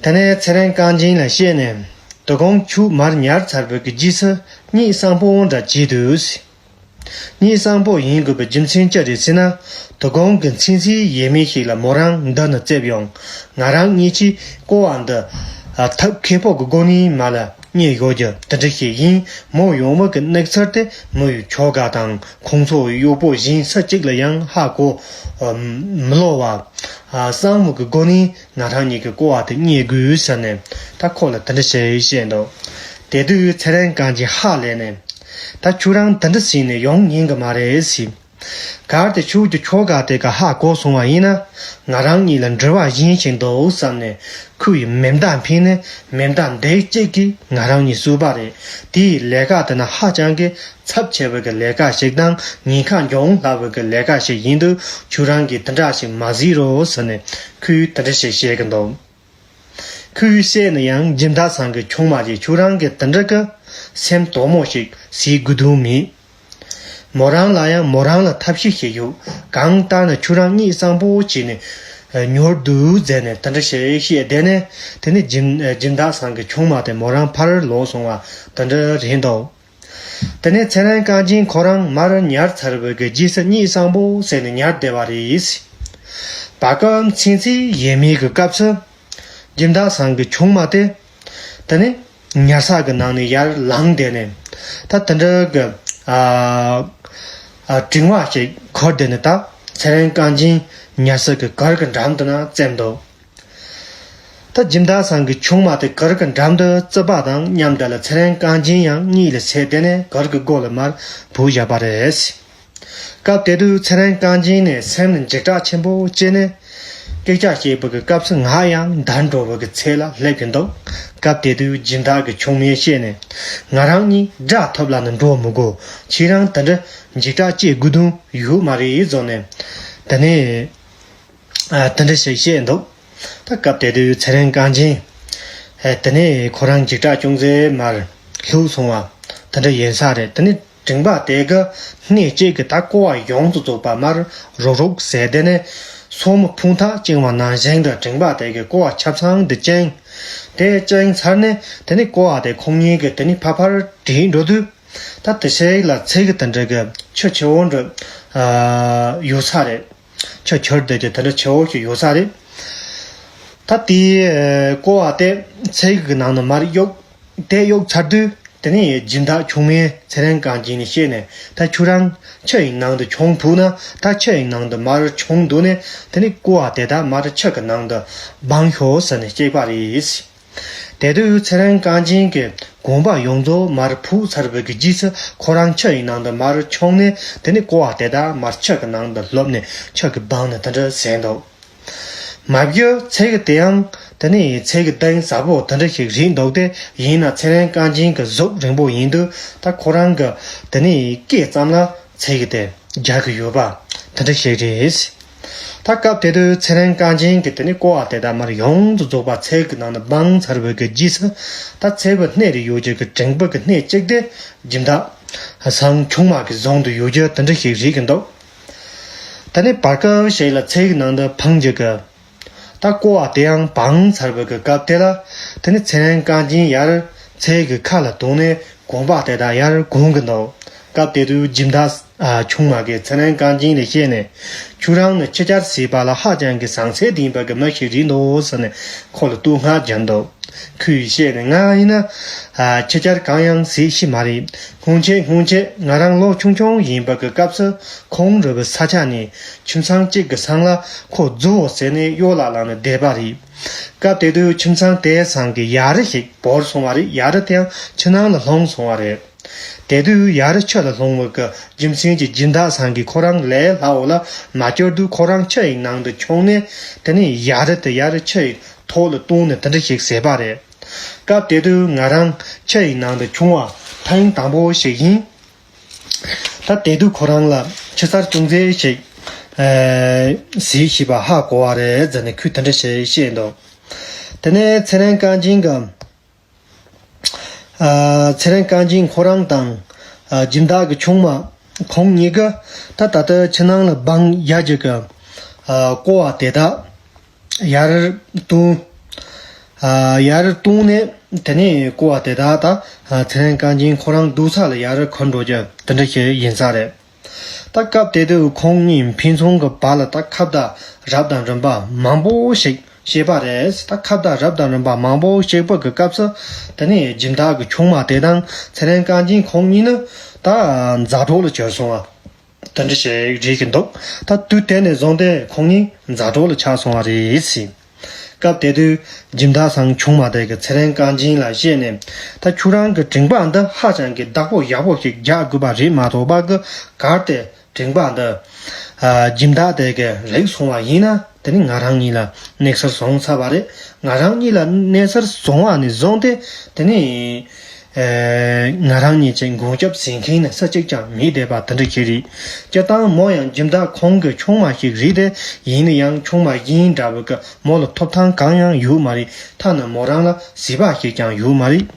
དེ་ནས་ཚེ་རིང་རྐང་རྗེན་ལ་བཤད་ནས། དོ་དགོང་ཁྱོད་མར་ཉལ་ཚར་བའི་གི་རྗེས་སུ་གཉིད་སང་པོ་འདྲ་བྱེད་དུས། གཉིད་སང་པོ་ཡིན་དགོས་པའི་རྒྱུ་མཚན་ཅི་རེད་ཟེར་ན། དོ་དགོང་གི་མཚན་ཚེ་ཡས་མས་ཤིག་ལ་མོ་རང་འདི་ནས་བཙལ་ཡོང་། ང་རང་གཉིས་ཀྱིས་ཀོ་བ་འདི་ཐབས་མཁས་པོ་གི་སྒོ་ནས་མར་ལ་རྙེད་ཡོད་རྒྱུ་དེ་འདྲ་ཞིག་ཡིན། མོ་ཡོང་བ་གི་གནས་ཚུལ་དེ་མོ་ཡི་ཁྱོ་ག་དང་ཁོང་ཚོ་ཡི་གཡོག་པོ་གཞན་སུ་གཅིག་ལ་ཡང་ཧ་གོ་མི་ལོ་བ། སང་མོ་གི་སྒོ་ནས་ང་རང་གཉིས་ཀྱི་ཀོ་བ་དེ་རྙེད་དགོས་ཟེར་ནས་ད་ཁོ་ལ་དེ་འདྲ་བྱས་བཤད་འདུག་དེ་དུས་ཚེ་རིང་རྐང་རྗེན་ཧ་ལས་ནས། ད་ཁྱོད་རང་དེ་འདྲ་བྱས་ནས་ཡོང་ཉན་གི་མ་རེད་ཟེར། གལ་ཏེ་ཁྱོད་ཀྱི་ཁྱོ་ག་དེ་ག་ཧ་གོ་སོང་བ་ཡིན་ན། ང་རང་གཉིས་ལ་འབྲེལ་བ་གཞན་ཞིག་འདུག་བསམ་ནས་ཁོ་ཡི་མེ་མདའ་འཕེན་ནས་མེ་མདའ་འདེགས་གཅིག་གིས་ང་རང་གཉིས་གསོད་པ་རེད། དེའི་ལས་ཀ་དེ་ནི་ཧ་ཅང་གི་ཚབས་ཆེ་བའི་གི་ལས་ཀ་ཞིག་དང་ཉེན་ཁ་འབྱུང་སླ་བའི་གི་ལས་ཀ་ཞིག་ཡིན་དུས་ཁྱོད་རང་གིས་དེ་འདྲ་ཞིག་མ་བཟོས་རོགས་ཟེར་ནས་ཁོས་དེ་འདྲ་ཞིག་བཤད་གི་འདུག་ཁོས་བཤད་ན་ཡང་སྦྱིན་བདག་ཚང་གི་ཆུང་མ་གིས་ཁྱོད་རང་གིས་དེ་འདྲ་གི་སེམས་དོག་མོ་ཞིག་བྱེད་དགོས་དོན་མེད། མོ་རང་ལ་ཡང་མོ་རང་ལ་ཐབས་ཤེས་ཤིག་ཡོད། གང་ལྟར་ན་ཁྱོད་རང་གཉིད་སང་པོ་བྱས་ནས་ཉོར་འདུག་ཟེར་ནས་དེ་འདྲ་ཞིག་བཤད་བསྡད་ནས། དེ་ནས་སྦྱིན་སྦྱིན་བདག་ཚང་གི་ཆུང་མ་དེ་མོ་རང་ཕར་ལོག་སོང་བ་དེ་འདྲ་རེད་འདུག་དེ་ནས་ཚེ་རིང་རྐང་རྗེན་ཁོ་རང་མར་ཉལ་ཚར་བའི་གི་རྗེས་སུ་གཉིད་སང་པོ་ཟེར་ནས་ཉལ་བསྡད་པ་རེད། བར་སྐབས་མཚན་ཚེ་ཡས་མས་ཀྱི་སྐབས་སུ་སྦྱིན་བདག་ཚང་གི་ཆུང་མ་དེ་དེ་ནས་ཉལ་ས་གི་ནང་ནས་ཡར་ལངས་བསྡད་ནས་ད་དེ་འདྲ་གི་ཨ་ཨ་གྲིང་བ་ཞིག་ཁུར་བསྡད་ནས་ད་ཚེ་རིང་རྐང་རྗེན་ཉལ་ས་གི་གར་གི་འགྲམ་དུ་ན་བཙེམས་འདུག་ད་སྦྱིན་བདག་ཚང་གི་ཆུང་མ་དེ་གར་གི་འགྲམ་དུ་བཙུད་པ་དང་མཉམ་དུ་ལ་ཚེ་རིང་རྐང་རྗེན་ཡང་གཉིད་ལ་སད་དེ་ནས་གར་གི་སྒོ་ལ་མར་བུད་བཞག་པ་རེད། སྐབས་དེ་དུས་ཚེ་རིང་རྐང་རྗེན་ནས་སེམས་ནས་འཇིགས་སྐྲག་ཆེན་པོ་སྐྱེས་ནས། སྐད་ཆ་བཤད་པའི་གི་སྐབས་སུ་ང་ཡང་འདར་འགྲོ་བའི་གི་ཚད་ལ་སླེབས་ཀྱི་འདུག་སྐབས་དེ་དུས་སྦྱིན་བདག་གི་ཆུང་མས་བཤད་ནས། ང་རང་གཉིས་དགྲ་ཐོབ་ལ་ནི་འགྲོ་མི་དགོས། ཁྱེད་རང་དེ་འདྲ་འཇིགས་སྐྲག་སྐྱེ་དགོས་དོན་ཡོད་མ་རེད་བཟོ་ནས། དེ་ནས། ཨ། དེ་འདྲ་ཞིག་བཤད་འདུག་ད་སྐབས་དེ་དུས་ཚེ་རིང་རྐང་རྗེན། ཨ། དེ་ནས་ཁོ་རང་འཇིགས་སྐྲག་ཅུང་ཟད་མར་ལྷུག་སོང་བ་དེ་འདྲ་ཡིན་ས་རེད། དེ་ནས་གྲིང་པ་དེ་གི་སྣེ་གཅིག་གིས་ད་ཀོ་བ་ཡོངས་སུ་རྫོགས་པ་མར་རུག་རུག་ཟེར། དེ་ནས་སོར་མོ་ཕུང་ཐག་བཅིངས་པ་ནང་བཞིན་དུ་གྲིང་པ་དེ་གིས་ཀོ་བ་ཆ་ཚང་དུ་བཅིངས། དེ་བཅིངས་ཚར་ནས་དེ་ནས་ཀོ་བ་དེ་ཁོང་གཉིས་ཀྱིས་དེ་ནས་ཕར་ཕར་བྲིས་འགྲོ་དུས། ད་དེ་ཤེད་ལ་ཚལ་གྱི་དེ་འདྲ་གི་ཆུ་ཆེ་བོ་འདྲ་ཨ་ཡོད་ས་རེད། ཆུ་ཁྱེར་བསྡད་ཀྱི་དེ་འདྲ་ཆེ་བོ་ཞིག་ཡོད་ས་རེད། ད་དེའི་ཀོ་བ་དེ་ཚལ་གྱི་ནང་ནས་མར་གཡུགས། དེ་གཡུགས་ཚར་དུས་དེ་ནས་སྦྱིན་བདག་ཆུང་མས་ཚེ་རིང་རྐང་རྗེན་ནས་བཤད་ནས། ད་ཁྱོད་རང་ཆུ་ཡི་ནང་དུ་མཆོང་ཕོད་ན། ད་ཆུ་ཡི་ནང་དུ་མར་མཆོང་འདུག་ནས་དེ་ནས་ཀོ་བ་དེ་དག་མར་ཆུ་གི་ནང་དུ་སྦངས་ཤོག་ཟེར་ནས་བཤད་པ་རེད། དེ་དུས་ཚེ་རིང་རྐང་རྗེན་གྱིས་གོམ་པ་ཡོངས་རྫོགས་མར་ཕུབ་ཚར་བའི་གི་རྗེས་སུ་ཁོ་རང་ཆུ་ཡི་ནང་དུ་མར་མཆོངས་ནས། དེ་ནས་ཀོ་བ་དེ་དག་མར་ཆུ་གི་ནང་དུ་ལྷུབ་ནས་ཆུ་གིས་སྦངས་ནས་དེ་འདྲ་ཟེར་འདུག་མ་གཞི་ཚལ་གྱི་དེ་ཡང་དེ་ནས་ཚལ་གྱི་གདན་ཟབ་པོ་དེ་འདྲ་ཞིག་རེད་འདུག་སྟེ། ཡིན་ན་ཚེ་རིང་རྐང་རྗེན་གྱི་གཟུགས་རིང་པོ་ཡིན་དུས་ད་ཁོ་རང་གི་དེ་ནས་སྐེ་ཙམ་ལ་ཚལ་གྱི་དེ་རྒྱག་གི་ཡོད་པ་དེ་འདྲ་ཞིག་རེད། ད་སྐབས་དེ་དུས་ཚེ་རིང་རྐང་རྗེན་གྱིས་དེ་ནས་ཀོ་བ་དེ་དག་མར་ཡོངས་སུ་རྫོགས་པ་ཚལ་གྱི་ནང་ནས་སྦངས་ཚར་བའི་གི་རྗེས་སུ། ད་ཚལ་གྱི་སྣེ་རེ་ཡོད་ཀྱི་གི་གྲིང་པ་གི་སྣེ་གཅིག་དེ་སྦྱིན་བདག་ཚང་ཆུང་མ་གི་བཟུང་དུ་ཡོད་རྒྱུ་དེ་འདྲ་ཞིག་རེད་ཀྱི་འདུག་ད་ནི་བར་སྐབས་ཤིག་ལ་ཚལ་གྱི་ནང་དུ་འཕངས་ཀྱི་གི། ད་ཀོ་བ་དེ་ཡང་སྦངས་ཚར་བའི་གི་སྐབས་དེ་ལ། དེ་ནི་ཚེ་རིང་རྐང་རྗེན་ཡར་ཚལ་གྱི་ཁ་ལ་བརྡུངས་ནས་གོམ་པ་དེ་དག་ཡར་སྒོང་གི་འདུག་སྐབས་དེ་དུས་སྦྱིན་བདག་ཨ་ཆུང་མ་གིས་ཚེ་རིང་རྐང་རྗེན་ལ་བཤད་ནས། ཁྱོད་རང་ནི་ཆུ་རྐྱལ་ཟེར་བ་ལ་ཧ་ཅང་གི་བཟང་ཚད་ལྡན་པ་གི་མི་ཞིག་རེད་འདུག་ཟེར་ནས་ཁོ་ལ་བསྟོད་བསྔགས་བརྒྱབ་འདུག་ཁོས་བཤད་ནས། ང་ཡིན་ན་ཨ་ཆུ་རྐྱལ་གང་ཡང་ཟེར་ཤེས་མ་རེད། སྔོན་ཆད་སྔོན་ཆད་ང་རང་ལོ་ཆུང་ཆུང་ཡིན་པ་གི་སྐབས་སུ་ཁོང་རུ་བའི་ས་ཆ་ནས་ཁྱིམ་ཚང་གཅིག་གི་སང་ལ་ཁོ་རྫུ་བོ་ཟེར་ནས་གཡོ་ལ་ལངས་ནས་བསྡད་པ་རེད། སྐབས་དེ་དུས་ཁྱིམ་ཚང་དེའི་སང་གི་ཡ་རི་ཞིག་བོར་སོང་བ་རེད། ཡ་རི་དེ་ཡང་ཆུ་ནང་ལ་ལྷུང་སོང་བ་རེད། དེ་དུས་ཡ་རི་ཆུ་ལ་ལྷུང་བའི་གི་རྒྱུ་མཚན་གྱིས་སྦྱིན་བདག་ཚང་གིས་ཁོ་རང་ལས་སླ་བོ་ལ་མ་བསྐྱུར་དུས་ཁོ་རང་ཆུ་ཡི་ནང་དུ་མཆོངས་ནས། དེ་ནས་ཡ་རི་དེ་ཡ་རི་ཆུ་ཡི་ཐོག་ལ་བཏོན་ནས་དེ་འདྲ་ཞིག་བཟས་པ་རེད། སྐབས་དེ་དུས་ང་རང་ཁྱི་ཡི་ནང་དུ་ཆུང་བ་ཐེངས་དང་པོ་ཞིག་ཡིན། ད་དེ་དུས་ཁོ་རང་ལ་ཁྱི་གསར་ཅུང་ཟད་ཞིག་ཨ་གཟིགས་ཤེས་པ་ཧ་གོ་བ་རེད་ཟེར་ནས་ཁོས་དེ་འདྲ་ཞིག་བཤད་འདུག་དེ་ནས་ཚེ་རིང་རྐང་རྗེན་གྱིས། ཨ་ཚེ་རིང་རྐང་རྗེན་ཁོ་རང་དང་ཨ་སྦྱིན་བདག་གི་ཆུང་མ་ཁོང་གཉིས་ཀ་ད་ད་ལྟ་ཕྱི་ནང་ལ་སྦང་ཡ་གཅིག་གི་ཨ་ཀོ་བ་དེ་དག་ཡར་བཏུང་། ཨ་ཡར་བཏུང་ནས་དེ་ནས་ཀོ་བ་དེ་དག་ད་ཨ་ཚེ་རིང་རྐང་རྗེན་ཁོ་རང་འདུག་ས་ལ་ཡར་འཁོར་འགྲོ་རྒྱུ་དེ་འདྲ་ཞིག་ཡིན་ས་རེད། ད་སྐབས་དེ་དུས་ཁོང་གཉིས་ཕན་ཚུན་གྱི་བར་ལ་ད་ཁ་བརྡ་རབ་དང་རིམ་པ་མང་པོ་ཞིག་བཤད་པ་རེད། ད་ཁ་བརྡ་རབ་དང་རིམ་པ་མང་པོ་བཤད་པ་གི་སྐབས་སུ་དེ་ནས་སྦྱིན་བདག་གི་ཆུང་མ་དེ་དང་ཚེ་རིང་རྐང་རྗེན་ཁོང་གཉིས་ནི་ད་མཛའ་གྲོགས་ལ་གྱུར་སོང་བ་དེ་འདྲ་ཞིག་རེད་ཀྱི་འདུག་ད་དུས་དེ་ནས་བཟུང་སྟེ་ཁོང་གཉིས་མཛའ་གྲོགས་ལ་ཆགས་སོང་བ་རེད་ཟེར། སྐབས་དེ་དུས་སྦྱིན་བདག་ཚང་ཆུང་མ་དེ་གི་ཚེ་རིང་རྐང་རྗེན་ལ་བཤད་ནས། ད་ཁྱོད་རང་གི་དྲེག་པ་འདི་ཧ་ཅང་གི་བདག་པོ་ཡག་པོ་ཞིག་རྒྱག་དགོས་པ་རེད་མ་གཏོགས་པ་གི་གལ་ཏེ་དྲེག་པ་འདི་ཨ་སྦྱིན་བདག་དེ་གི་རིག་སོང་བ་ཡིན་ན་དེ་ནི་ང་རང་གཉིས་ལ་གནོད་འཚེ་བྱུང་ཚར་བ་རེད། ང་རང་གཉིས་ལ་གནོད་འཚེ་བྱུང་བ་ནས་བཟུང་སྟེ་དེ་ནི། ཨེ། ང་རང་གཉིས་ཀྱི་མགོན་སྐྱབས་ཟིན་མཁན་ནི་ས་གཅིག་ཀྱང་མི་བསྡད་པ་དེ་འདྲ་ཞིག་རེད། སྤྱིར་བཏང་མོ་ཡང་སྦྱིན་བདག་ཁོང་གི་ཆུང་མ་ཞིག་རེད་དེ། ཡིན་ན་ཡང་ཆུང་མ་གཞན་འདྲ་བོ་གི་མོ་ལ་ཐོབ་ཐང་གང་ཡང་ཡོད་མ་རེད། ཐ་ན་མོ་རང་ལ་གཟིགས་པ་ཞིག་ཀྱང་ཡོད་མ་རེད།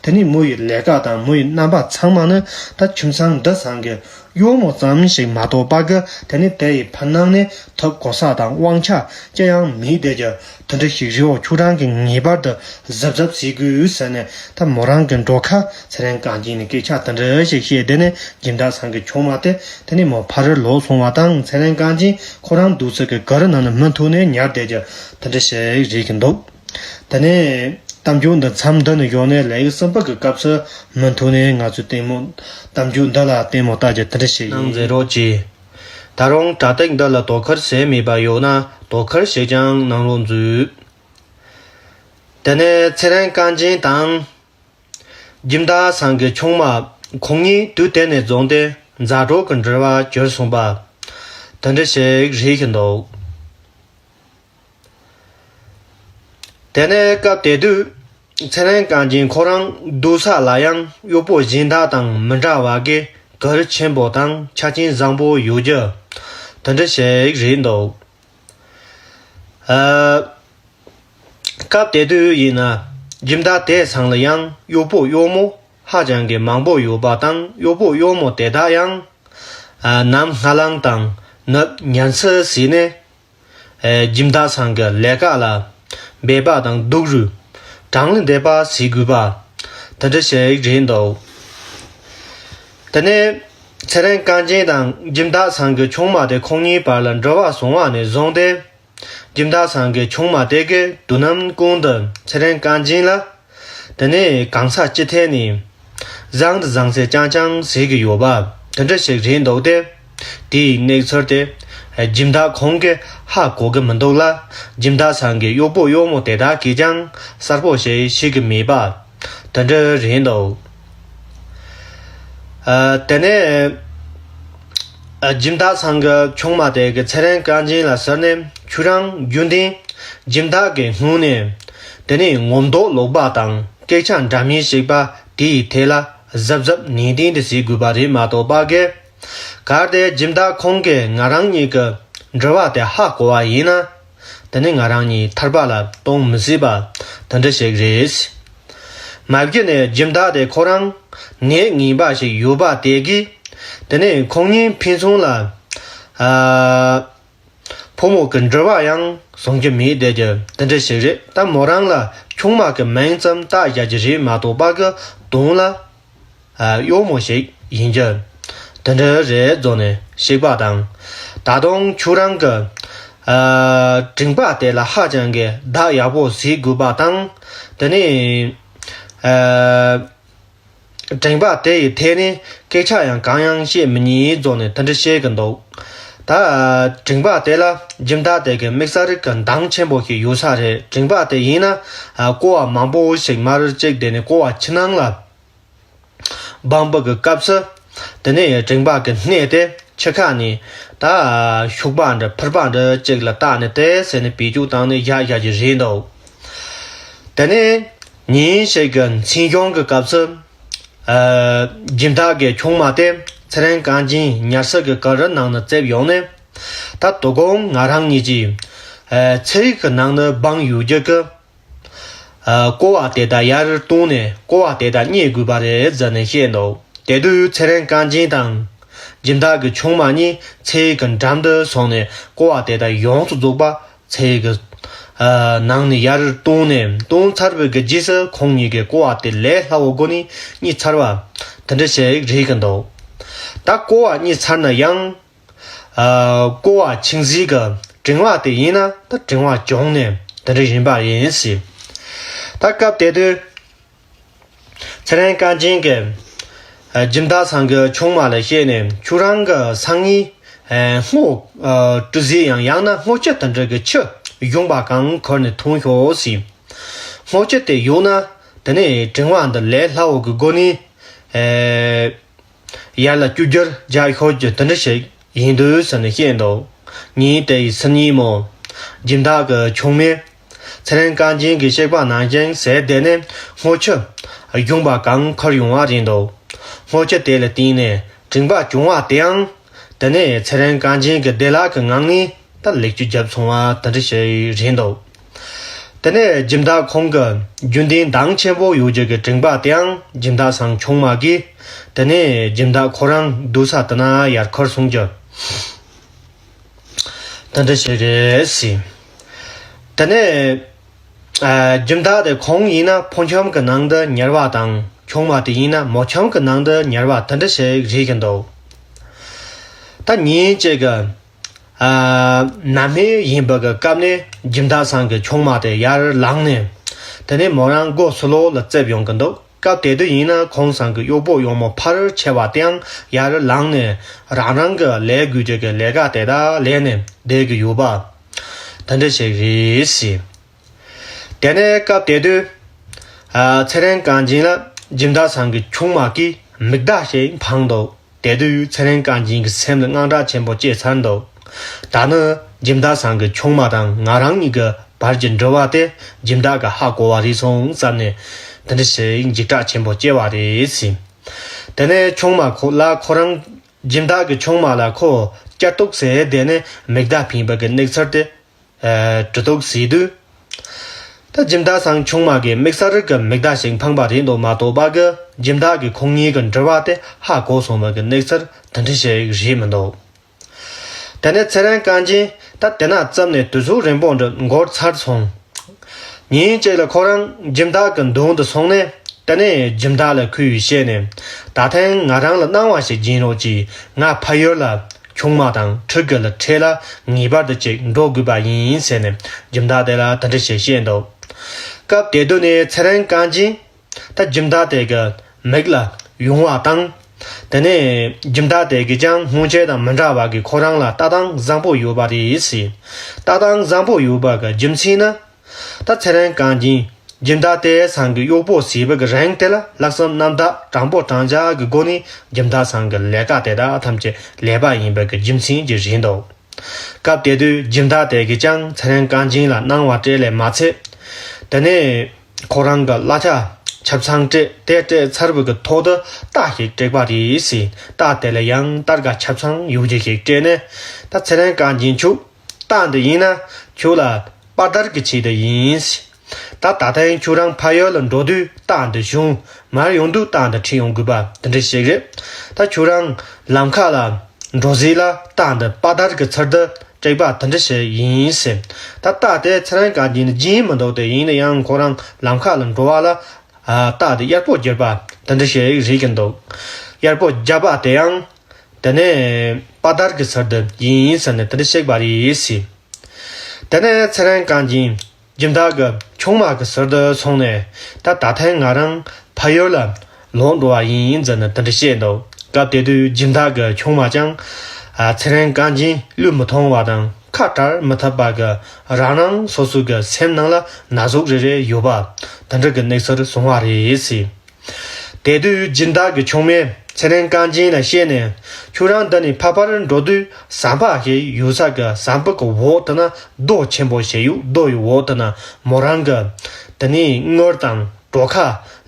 དེ་ནི་མོ་ཡི་ལས་ཀ་དང་མོ་ཡི་རྣམ་པ་ཚང་མ་ནི་ད་ཁྱིམ་ཚང་འདི་ཚང་གི་གཡོག་མོ་ཙམ་ཞིག་མ་གཏོགས་པ་གི་དེ་ནི་དེ་ཡི་ཕར་ནང་ནས་ཐོབ་གོ་ས་དང་དབང་ཆ་ཅི་ཡང་མེད་དེ་ཀྱང་དེ་འདྲ་ཞིག་རེད། འོ་ཁྱོད་རང་གི་ངེས་པར་དུ་གཟབ་གཟབ་བྱེད་དགོས་ཟེར་ནས་ད་མོ་རང་གི་འགྲོ་ཁ་ཚེ་རིང་རྐང་རྗེན་ནས་སྐད་ཆ་དེ་འདྲ་ཞིག་བཤད། དེ་ནས་སྦྱིན་བདག་ཚང་གི་ཆུང་མ་དེ་དེ་ནས་མོ་ཕར་ལོག་སོང་བ་དང་། ཚེ་རིང་རྐང་རྗེན་ཁོ་རང་འདུག་ས་གི་གར་ནང་ནས་མུ་མཐུད་ནས་ཉལ་བསྡད་ཀྱང་དེ་འདྲ་ཞིག་རེད་ཀྱི་འདུག་དེ་ནས་གཏམ་རྒྱུད་འདི་མཚམས་འདི་ནས་ཡོང་ནས་ལེའུ་གསུམ་པ་གི་སྐབས་སུ་མུ་མཐུད་ནས་ང་ཚོས་ལྟད་མོ་གཏམ་རྒྱུད་འདི་ལ་ལྟད་མོ་ལྟ་རྒྱུ་དེ་འདྲ་ཞིག་ཡིན། གནང་མཛད་རོགས་གྱིས། ད་རུང་དྲ་སྟེང་འདི་ལ་དོ་ཁུར་བྱས་མེད་པ་ཡོད་ན་དོ་ཁུར་ཞིག་ཀྱང་གནང་རོགས་མཛོད། དེ་ནས་ཚེ་རིང་རྐང་རྗེན་དང་སྦྱིན་བདག་ཚང་གི་ཆུང་མ་ཁོང་གཉིས་དུས་དེ་ནས་བཟུང་སྟེ་མཛའ་གྲོགས་ཀྱི་འབྲེལ་བ་གྱུར་སོང་པ་དེ་འདྲ་ཞིག་རེད་ཀྱི་འདུག་དེ་ནས་སྐབས་དེ་དུས་ཚེ་རིང་རྐང་རྗེན་ཁོ་རང་འདུག་ས་ལ་ཡང་གཡོག་པོ་གཞན་དག་དང་མི་འདྲ་བ་གི་གུར་ཆེན་པོ་དང་ཆ་རྐྱེན་བཟང་པོ་ཡོད་རྒྱུ་དེ་འདྲ་ཞིག་རེད་འདུག་ཨ། སྐབས་དེ་དུས་ཡིན་ན་སྦྱིན་བདག་དེ་ཚང་ལ་ཡང་གཡོག་པོ་གཡོག་མོ་ཧ་ཅང་གི་མང་པོ་ཡོད་པ་དང་། གཡོག་པོ་གཡོག་མོ་དེ་དག་ཡང་ཨ་ནམ་སྔ་ལངས་དང་ནུབ་ཉལ་འཚོ་བྱས་ནས་ཨ་སྦྱིན་བདག་ཚང་གི་ལས་ཀ་ལ་འབད་པ་དང་སྡུག་རུས་གྲངས་ལས་འདས་པ་བྱེད་དགོས་པ་དེ་འདྲ་ཞིག་རེད་འདུག་དེ་ནས་ཚེ་རིང་རྐང་རྗེན་དང་སྦྱིན་བདག་ཚང་གི་ཆུང་མ་དེ་ཁོང་གཉིས་བར་ལ་འབྲེལ་བ་བྱུང་བ་ནས་བཟུང་སྟེ། སྦྱིན་བདག་ཚང་གི་ཆུང་མ་དེ་གིས་དུས་ནམ་གུང་དུ་ཚེ་རིང་རྐང་རྗེན་ལ། དེ་ནས་གང་ཟག་སྤྱི་ཐད་ནས་བཟང་དུ་བཟང་ཚད་རྐྱང་རྐྱང་ཟེར་གྱི་ཡོད་པ་དེ་འདྲ་ཞིག་རེད་འདུག་སྟེ། དེའི་གནས་ཚུལ་དེ་སྦྱིན་བདག་ཁོང་གིས་ཧ་གོ་གི་མི་འདུག་ལ། སྦྱིན་བདག་ཚང་གི་གཡོག་པོ་གཡོག་མོ་དེ་དག་གིས་ཀྱང་གསལ་པོ་ཞིག་ཤེས་ཀྱི་མེད་པ། དེ་འདྲ་རེད་འདུག་ཨ། དེ་ནས་ཨ་སྦྱིན་བདག་ཚང་གི་ཆུང་མ་དེ་གིས་ཚེ་རིང་རྐང་རྗེན་ལ་ཟེར་ནས། ཁྱོད་རང་རྒྱུན་ལྡན་སྦྱིན་བདག་གི་སྔུན་ནས་དེ་ནས་ངོ་མདོག་ལོག་པ་དང་སྐད་ཆ་འདྲ་མིན་ཞིག་པ་དེའི་ཐད་ལ་གཟབ་གཟབ་ནན་ཏན་དུ་བྱེད་དགོས་པ་རེད་མ་གཏོགས་པ་གི། གལ་ཏེ་སྦྱིན་བདག་ཁོང་གིས་ང་རང་གཉིས་ཀྱི་འབྲེལ་བ་དེ་ཧ་གོ་བ་ཡིན་ན། དེ་ནི་ང་རང་གཉིས་ཐར་པ་ལ་གཏོང་མི་སྲིད་པ་དེ་འདྲ་ཞིག་རེད། མ་གཞི་ནས་སྦྱིན་བདག་དེ་ཁོ་རང་ནད་ངན་པ་ཞིག་ཡོད་པ་དེ་གིས། དེ་ནས་ཁོང་གཉིས་ཕན་ཚུན་ལ། ཨ། ཕོ་མོ་གི་འབྲེལ་བ་ཡང་བཟང་རྒྱུ་མེད་བསྡད་རྒྱུ་དེ་འདྲ་ཞིག་རེད། ད་མོ་རང་ལ་ཆུང་མ་གི་མིང་ཙམ་བཏགས་བཞག་རྒྱུ་རེད་མ་གཏོགས་པ་གི་དོན་ལ། ཨ། གཡོག་མོ་ཞིག་ཡིན་རྒྱུ་དེ་འདྲ་རེད་བཟོ་ནས་གཤེགས་པ་དང་། ད་དུང་ཁྱོད་རང་གི། ཨ། དྲེག་པ་དེ་ལ་ཧ་ཅང་གི་བདག་ཡག་པོ་བྱེད་དགོས་པ་དང་། དེ་ནས། ཨ། དྲེག་པ་དེ་ཡི་ཐད་ནས་སྐད་ཆ་ཡང་གང་ཡང་བཤད་མི་ཉན་བཟོ་ནས་དེ་འདྲ་བཤད་ཀྱི་འདུག་ད་དྲེག་པ་དེ་ལ་སྦྱིན་བདག་དེ་གི་དམིགས་བསལ་གྱི་འདང་ཆེན་པོ་ཞིག་ཡོད་ས་རེད། དྲེག་པ་དེ་ཡིན་ན་ཀོ་བ་མང་པོ་ཞིག་མར་བཅུག་བསྡད་ནས་ཀོ་བ་ཕྱི་ནང་ལ་སྦང་པ་གི་སྐབས་སུ། དེ་ནས་དྲེག་པ་གི་སྣེ་དེ་ཕྱི་ཁ་ནས་ད་ཤུག་པ་འདྲ་ཕུར་པ་འདྲ་ཅིག་ལ་བཏགས་ནས་དེ་ཟེར་ནས་བེད་སྤྱོད་བཏང་ནས་བཞག་བཞག་གི་རེད་འདུག་དེ་ནས་ ཉིན་ཞིག་གི་མཚན་གཞུང་གི་སྐབས་སུ། ཨ། སྦྱིན་བདག་གི་ཆུང་མ་དེ་ཚེ་རིང་རྐང་རྗེན་ཉལ་ས་གི་ཀ་རི་ནང་ནས་བཙལ་ཡོང་ནས། ད་དོ་དགོང་ང་རང་གཉིས་ཀྱིས། ཨ། ཚེ་ཡིག་གི་ནང་ན་སྦས་ཡོད་རྒྱུ་གི། ཨ། ཀོ་བ་དེ་དག་ཡར་བཏོན་ནས་ཀོ་བ་དེ་དག་རྙེད་དགོས་པ་རེད་ཟེར་ནས་བཤད་འདུག་དེ་དུས་ཚེ་རིང་རྐང་རྗེན་དང་སྦྱིན་བདག་གི་ཆུང་མ་གཉིས་ཚེ་ཡིག་གི་འགྲམ་དུ་སོང་ནས་ཀོ་བ་དེ་དག་ཡོངས་སུ་རྫོགས་པ་ཚེ་ཡིག་གི། ཨ། ནང་ནས་ཡར་བཏོན་ནས། བཏོན་ཚར་བའི་གི་རྗེས་སུ་ཁོང་གཉིས་ཀྱིས་ཀོ་བ་དེ་ལས་སླ་བོའི་སྒོ་ནས་རྙེད་ཚར་བ་དེ་འདྲ་ཞིག་རེད་ཀྱི་འདུག་ད་ཀོ་བ་རྙེད་ཚར་ན་ཡང་། ཨ། ཀོ་བ་ཆུང་ཟིག་གི་ཕྲེང་བ་དེ་ཡིན་ན་ད་ཕྲེང་བ་བྱུང་ནས་དེ་འདྲ་ཡིན་པ་ཡིན་སྲིད། ད་སྐབས་དེ་དུས་ཚེ་རིང་རྐང་རྗེན་གྱིས། ཨ། སྦྱིན་བདག་ཚང་གི་ཆུང་མ་ལ་བཤད་ནས། ཁྱོད་རང་གི་སང་ཉིན། ཨ། སྔོ། ཨ། དྲི་ཟའི་ཡང་ཡང་ན་སྔོ་ཆུ་དེ་འདྲ་གི་ཆུ་གཞོང་པ་གང་ཁུར་ནས་འཐུང་ཤོག་ཟེར། སྔོ་ཆུ་དེ་ཡོད་ན་དེ་ནས་ཕྲེང་བ་འདི་ལས་སླ་བོ་གི་སྒོ་ནས། ཨ། ཡར་ལ་བསྐྱུར་རྒྱུར་རྒྱག་ཤོག་རྒྱུ་དེ་འདྲ་ཞིག་ཡིན་འདུག་ཟེར་ནས་བཤད་འདུག་ཉིན་དེའི་སང་ཉིན་མོ། སྦྱིན་བདག་གི་ཆུང་མས་ཚེ་རིང་རྐང་རྗེན་གྱིས་བཤད་པ་ནང་བཞིན་ཟས་བསྡད་ནས་སྔོ་ཆུ་གཞོང་པ་གང་ཁུར་ཡོང་བ་རེད་འདུག་སྔོ་ཆུ་དེ་ལ་བརྟེན་ནས་ཕྲེང་བ་བྱུང་བ་དེའང་དེ་ནས་ཚེ་རིང་རྐང་རྗེན་གྱི་བདེ་བླག་གི་ངང་ནས་ད་ལེགས་བཅོས་བརྒྱབ་སོང་བ་དེ་འདྲ་ཞིག་རེད་འདུག་དེ་ནས་སྦྱིན་བདག་ཁོང་གི་རྒྱུན་ལྡན་འདང་ཆེན་པོ་ཡོད་རྒྱུ་གི་ཕྲེང་བ་དེའང་སྦྱིན་བདག་ཚང་ཆུང་མ་གིས་དེ་ནས་སྦྱིན་བདག་ཁོ་རང་སྡོད་ས་དེ་ན་ཡར་ཁུར་སོང་རྒྱུ་དེ་འདྲ་ཞིག་རེད་ཟེར། དེ་ནས། ཨ། སྦྱིན་བདག་དེ་ཁོང་ཡིན་ན་ཕོ་ཁྱིམ་གྱི་ནང་དུ་ཉལ་བ་དང་ཆུང་མ་དེ་ཡིན་ན་མོ་ཁྱིམ་གྱི་ནང་དུ་ཉལ་བ་དེ་འདྲ་ཞིག་རེད་ཀྱི་འདུག་ད་ཉིན་གཅིག་གི། ཨ། ནམ་སྨད་ཡིན་པ་གི་སྐབས་ནས་སྦྱིན་བདག་ཚང་གི་ཆུང་མ་དེ་ཡར་ལངས་ནས། དེ་ནས་མོ་རང་སྒོ་ཕྱི་ལོགས་ལ་བཙལ་ཡོང་གི་འདུག་སྐབས་དེ་དུས་ཡིན་ན་ཁོང་ཚང་གི་གཡོག་པོ་གཡོག་མོ་ཕལ་ཆེ་བ་དེའང་ཡར་ལངས་ནས་རང་རང་གི་ལས་དགོས་རྒྱུ་གི་ལས་ཀ་དེ་དག་ལས་ནས་བསྡད་ཀྱི་ཡོད་པ་དེ་འདྲ་ཞིག་རེད་ཟེར། དེ་ནས་སྐབས་དེ་དུས། ཨ། ཚེ་རིང་རྐང་རྗེན་ལ་སྦྱིན་བདག་ཚང་གི་ཆུང་མ་གིས་མིག་བརྡ་ཞིག་འཕངས་འདུག་དེ་དུས་ཚེ་རིང་རྐང་རྗེན་གྱི་སེམས་ལ་དངངས་སྐྲག་ཆེན་པོ་སྐྱེས་ཚར་འདུག་ད་ནི་སྦྱིན་བདག་ཚང་གི་ཆུང་མ་དང་ང་རང་གཉིས་ཀྱི་བར་གྱི་འབྲེལ་བ་དེ་སྦྱིན་བདག་གིས་ཧ་གོ་བ་རེད་སོང་བསམ་ནས་དེ་འདྲ་ཞིག་འཇིགས་སྐྲག་ཆེན་པོ་སྐྱེ་བ་རེད་ཟེར། དེ་ནས་ཆུང་མ་ཁོ་ལ་ཁོ་རང་སྦྱིན་བདག་གི་ཆུང་མ་ལ་ཁོ་སྐྱ་གཏུགས་ཟེར་བསྡད་ནས་མིག་བརྡ་འཕེན་པ་གི་གནས་ཚུལ་དེ། ཨ། དྲི་གཏུགས་ཟེར་དུས། ད་སྦྱིན་བདག་ཚང་ཆུང་མ་གིས་དམིགས་བསལ་གྱི་མིག་བརྡ་ཞིག་འཕངས་པ་རེད་འདུག་མ་གཏོགས་པ་གི་སྦྱིན་བདག་གིས་ཁོང་གཉིས་ཀྱི་འབྲེལ་བ་དེ་ཧ་གོ་སོང་བ་གི་གནས་ཚུལ་དེ་འདྲ་ཞིག་རེད་མི་འདུག་དེ་ནས་ཚེ་རིང་རྐང་རྗེན་ད་དེ་ན་བཙལ་ནས་དུས་ཚོད་རིང་པོ་འདྲ་འགོར་ཚར་སོང་། ཉིན་གཅིག་ལ་ཁོ་རང་སྦྱིན་བདག་གི་མདུན་དུ་སོང་ནས། དེ་ནས་སྦྱིན་བདག་ལ་ཁོས་བཤད་ནས། ད་ཐེངས་ང་རང་ལ་གནང་བ་ཞིག་སྦྱིན་རོགས་གྱིས། ང་ཕ་ཡུལ་ལ་ཆུང་མ་དང་ཕྲུ་གུ་ལ་འཕྲད་ལ་ངེས་པར་དུ་ཅིག་འགྲོ་དགོས་པ་ཡིན་ཟེར་ནས་སྦྱིན་བདག་དེ་ལ་དེ་འདྲ་ཞིག་བཤད་འདུག་སྐབས་དེ་དུས་ནས་ཚེ་རིང་རྐང་རྗེན་ད་སྦྱིན་བདག་དེ་གི་མིག་ལ་ཡོང་བ་དང་། དེ་ནས་སྦྱིན་བདག་དེ་གིས་ཀྱང་སྔོན་ཆད་དང་མི་འདྲ་བ་གི་ཁོ་རང་ལ་ལྟ་སྟངས་བཟང་པོ་ཡོད་པ་རེད་ཟེར། ལྟ་སྟངས་བཟང་པོ་ཡོད་པ་གི་རྒྱུ་མཚན་ནི། ད་ཚེ་རིང་རྐང་རྗེན་སྦྱིན་བདག་དེ་ཚང་གི་གཡོག་པོ་ཟེར་བ་གི་རིང་དེ་ལ་ལྷག་བསམ་རྣམ་དག་དྲང་པོ་དྲང་བཞག་གི་སྒོ་ནས་སྦྱིན་བདག་ཚང་གི་ལས་ཀ་དེ་དག་ཐམས་ཅད་ལས་པ་ཡིན་པ་གི་རྒྱུ་མཚན་གྱིས་རེད་འདུག་སྐབས་དེ་དུས་སྦྱིན་བདག་དེ་གིས་ཀྱང་ཚེ་རིང་རྐང་རྗེན་ལ་གནང་བ་སྤྲད་ལས་མ་ཚད། དེ་ནས་ཁོ་རང་གི་གླ་ཆ་ཆ་ཚང་སྤྲད་དེ་སྤྲད་ཚར་བའི་གི་ཐོག་ཏུ་རྟ་ཞིག་སྤྲད་པ་རེད་ཟེར། རྟ་དེ་ལ་ཡང་སྟར་ག་ཆ་ཚང་ཡོད་རྒྱུ་ཞིག་སྤྲད་ནས། ད་ཚེ་རིང་རྐང་རྗེན་ཁྱོད། རྟ་འདི་ཡིན་ན་ཁྱོད་ལ་དཔའ་དར་གྱི་ཆེད་དུ་ཡིན། ད་ད་ཐེངས་ཁྱོད་རང་ཕ་ཡུལ་ལ་འགྲོ་དུས་རྟ་འདི་ཞོན། མར་ཡོང་དུས་རྟ་འདི་ཁྲིད་ཡོང་དགོས་པ་དེ་འདྲ་ཞིག་རེད། ད་ཁྱོད་རང་ལམ་ཁ་ལ་འགྲོ་ཟེར་ལ་རྟ་འདི་དཔའ་དར་གྱི་ཚུལ་དུ་སྤྲད་པ་དེ་འདྲ་ཞིག་ཡིན་ཟེར། ད་རྟ་དེ་ཚེ་རིང་རྐང་རྗེན་ནི་བྱིན་མི་འདུག་དེ་ཡིན་ན་ཡང་ཁོ་རང་ལམ་ཁ་ལ་འགྲོ་བ་ལ། ཨ། རྟ་དེ་གཡར་པོ་བརྒྱབ་པ་དེ་འདྲ་ཞིག་རེད་ཀྱི་འདུག་གཡར་པོ་བརྒྱབ་པ་དེ་ཡང་། དེ་ནས་དཔའ་དར་གྱི་ཚུལ་དུ་ཡིན་ཟེར་ནས་དེ་འདྲ་བཤད་པ་རེད་ཟེར། དེ་ནས་ཚེ་རིང་རྐང་རྗེན་སྦྱིན་བདག་གི་ཆུང་མ་གི་ཟུར་དུ་སོང་ནས། ད་ད་ཐེངས་ང་རང་ཕ་ཡུལ་ལ་ལོག་འགྲོ་བ་ཡིན་ཟེར་ནས་དེ་འདྲ་བཤད་འདུག་སྐབས་དེ་དུས་སྦྱིན་བདག་གི་ཆུང་མ་ཀྱང་། ཨ། ཚེ་རིང་རྐང་རྗེན་བློས་མི་ཐོངས་པ་དང་ཁ་བྲལ་མི་ཐུབ་པ་གི་རང་རང་སོ་སོ་གི་སེམས་ནང་ལ་ན་ཟུག་རེ་རེ་ཡོད་པ་དེ་འདྲ་གི་གནས་ཚུལ་བྱུང་བ་རེད་ཟེར། དེ་དུས་སྦྱིན་བདག་གི་ཆུང་མས་ཚེ་རིང་རྐང་རྗེན་ལ་བཤད་ནས། ཁྱོད་རང་འདི་ནས་ཕར་ཕར་འགྲོ་དུས་ཟམ་པ་ཞིག་ཡོད་ས་གི་ཟམ་པ་གི་འོག་དེ་ན་རྡོ་ཆེན་པོ་ཞིག་ཡོད། རྡོ་ཡི་འོག་དེ་ན་མོ་རང་གི་དེ་ནས་དངུལ་དང་ གྲོ་ཁ་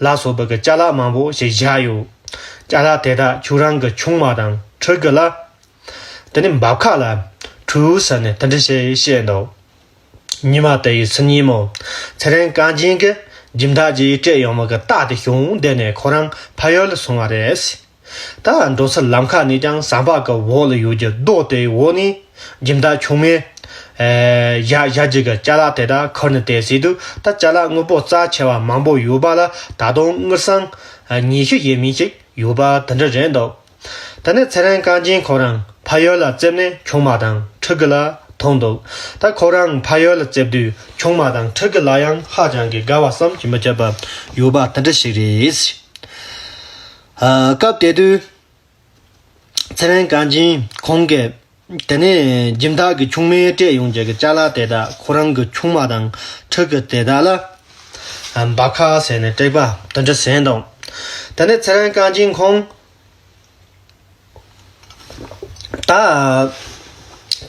ལ་སོགས་པའི་གི་ཅ་ལག་མང་པོ་ཞིག་བཞག་ཡོད། ཅ་ལག་དེ་དག་ཁྱོད་རང་གི་ཆུང་མ་དང་ཕྲུ་གུ་ལ། དེ་ནས་འབབ་ཁ་ལ་ཁྲུས་ཟེར་ནས་དེ་འདྲ་ཞིག་བཤད་འདུག་ཉི་མ་དེ་ཡི་ཚེ་ཉིན་མོ། ཚེ་རིང་རྐང་རྗེན་གྱིས་སྦྱིན་བདག་ཅིག་སྤྲད་ཡོང་བ་གི་རྟགས་དེ་བྱུང་། དེ་ནས་ཁོ་རང་ཕ་ཡུལ་ལ་སོང་བ་རེད། ད་འགྲོ་ས་ལམ་ཁ་ནས་ཀྱང་ཟམ་པ་གི་འོག་ལ་ཡོད་ཀྱི་རྡོ་དེའི་འོག་ནས་སྦྱིན་བདག་ཆུང་མས་ཨེ་བཞག་བཞག་ཅིག་གི་ཅ་ལག་དེ་དག་ཁུར་ནས་བསྡད་ཟེར་དུས། ད་ཅ་ལག་དངོས་པོ་རྩ་ཆེ་བ་མང་པོ་ཡོད་པ་ལ་ད་དུང་དངུལ་སྲང་ཉི་ཤུ་ཡས་མས་ཅིག་ཡོད་པ་དེ་འདྲ་རེད་འདུག་ད་ནི་ཚེ་རིང་རྐང་རྗེན་ཁོ་རང་ཕ་ཡུལ་ལ་བཙལ་ནས་ཆུང་མ་དང་ཕྲུ་གུ་ལ་ཐོན་འདུག་ད་ཁོ་རང་ཕ་ཡུལ་ལ་བཙལ་དུས་ཆུང་མ་དང་ཕྲུ་གུ་ལ་ཡང་ཧ་ཅང་གི་དགའ་བ་བསམ་གྱིས་མི་ཁྱབ་པ་ཡོད་པ་དེ་འདྲ་ཞིག་རེད། ཨ། སྐབས་དེ་དུས་ཚེ་རིང་རྐང་རྗེན་ཁོང་གིས་དེ་ནས་སྦྱིན་བདག་གི་ཆུང་མས་སྤྲད་ཡོང་རྒྱུ་གི་ཅ་ལག་དེ་དག་ཁོ་རང་གི་ཆུང་མ་དང་ཕྲུ་གུ་དེ་དག་ལ་ཨ་འབབ་ཁ་ཟེར་ནས་སྤྲད་པ་དེ་འདྲ་ཟེར་འདུག་དེ་ནས་ཚེ་རིང་རྐང་རྗེན་ཁོང་ད་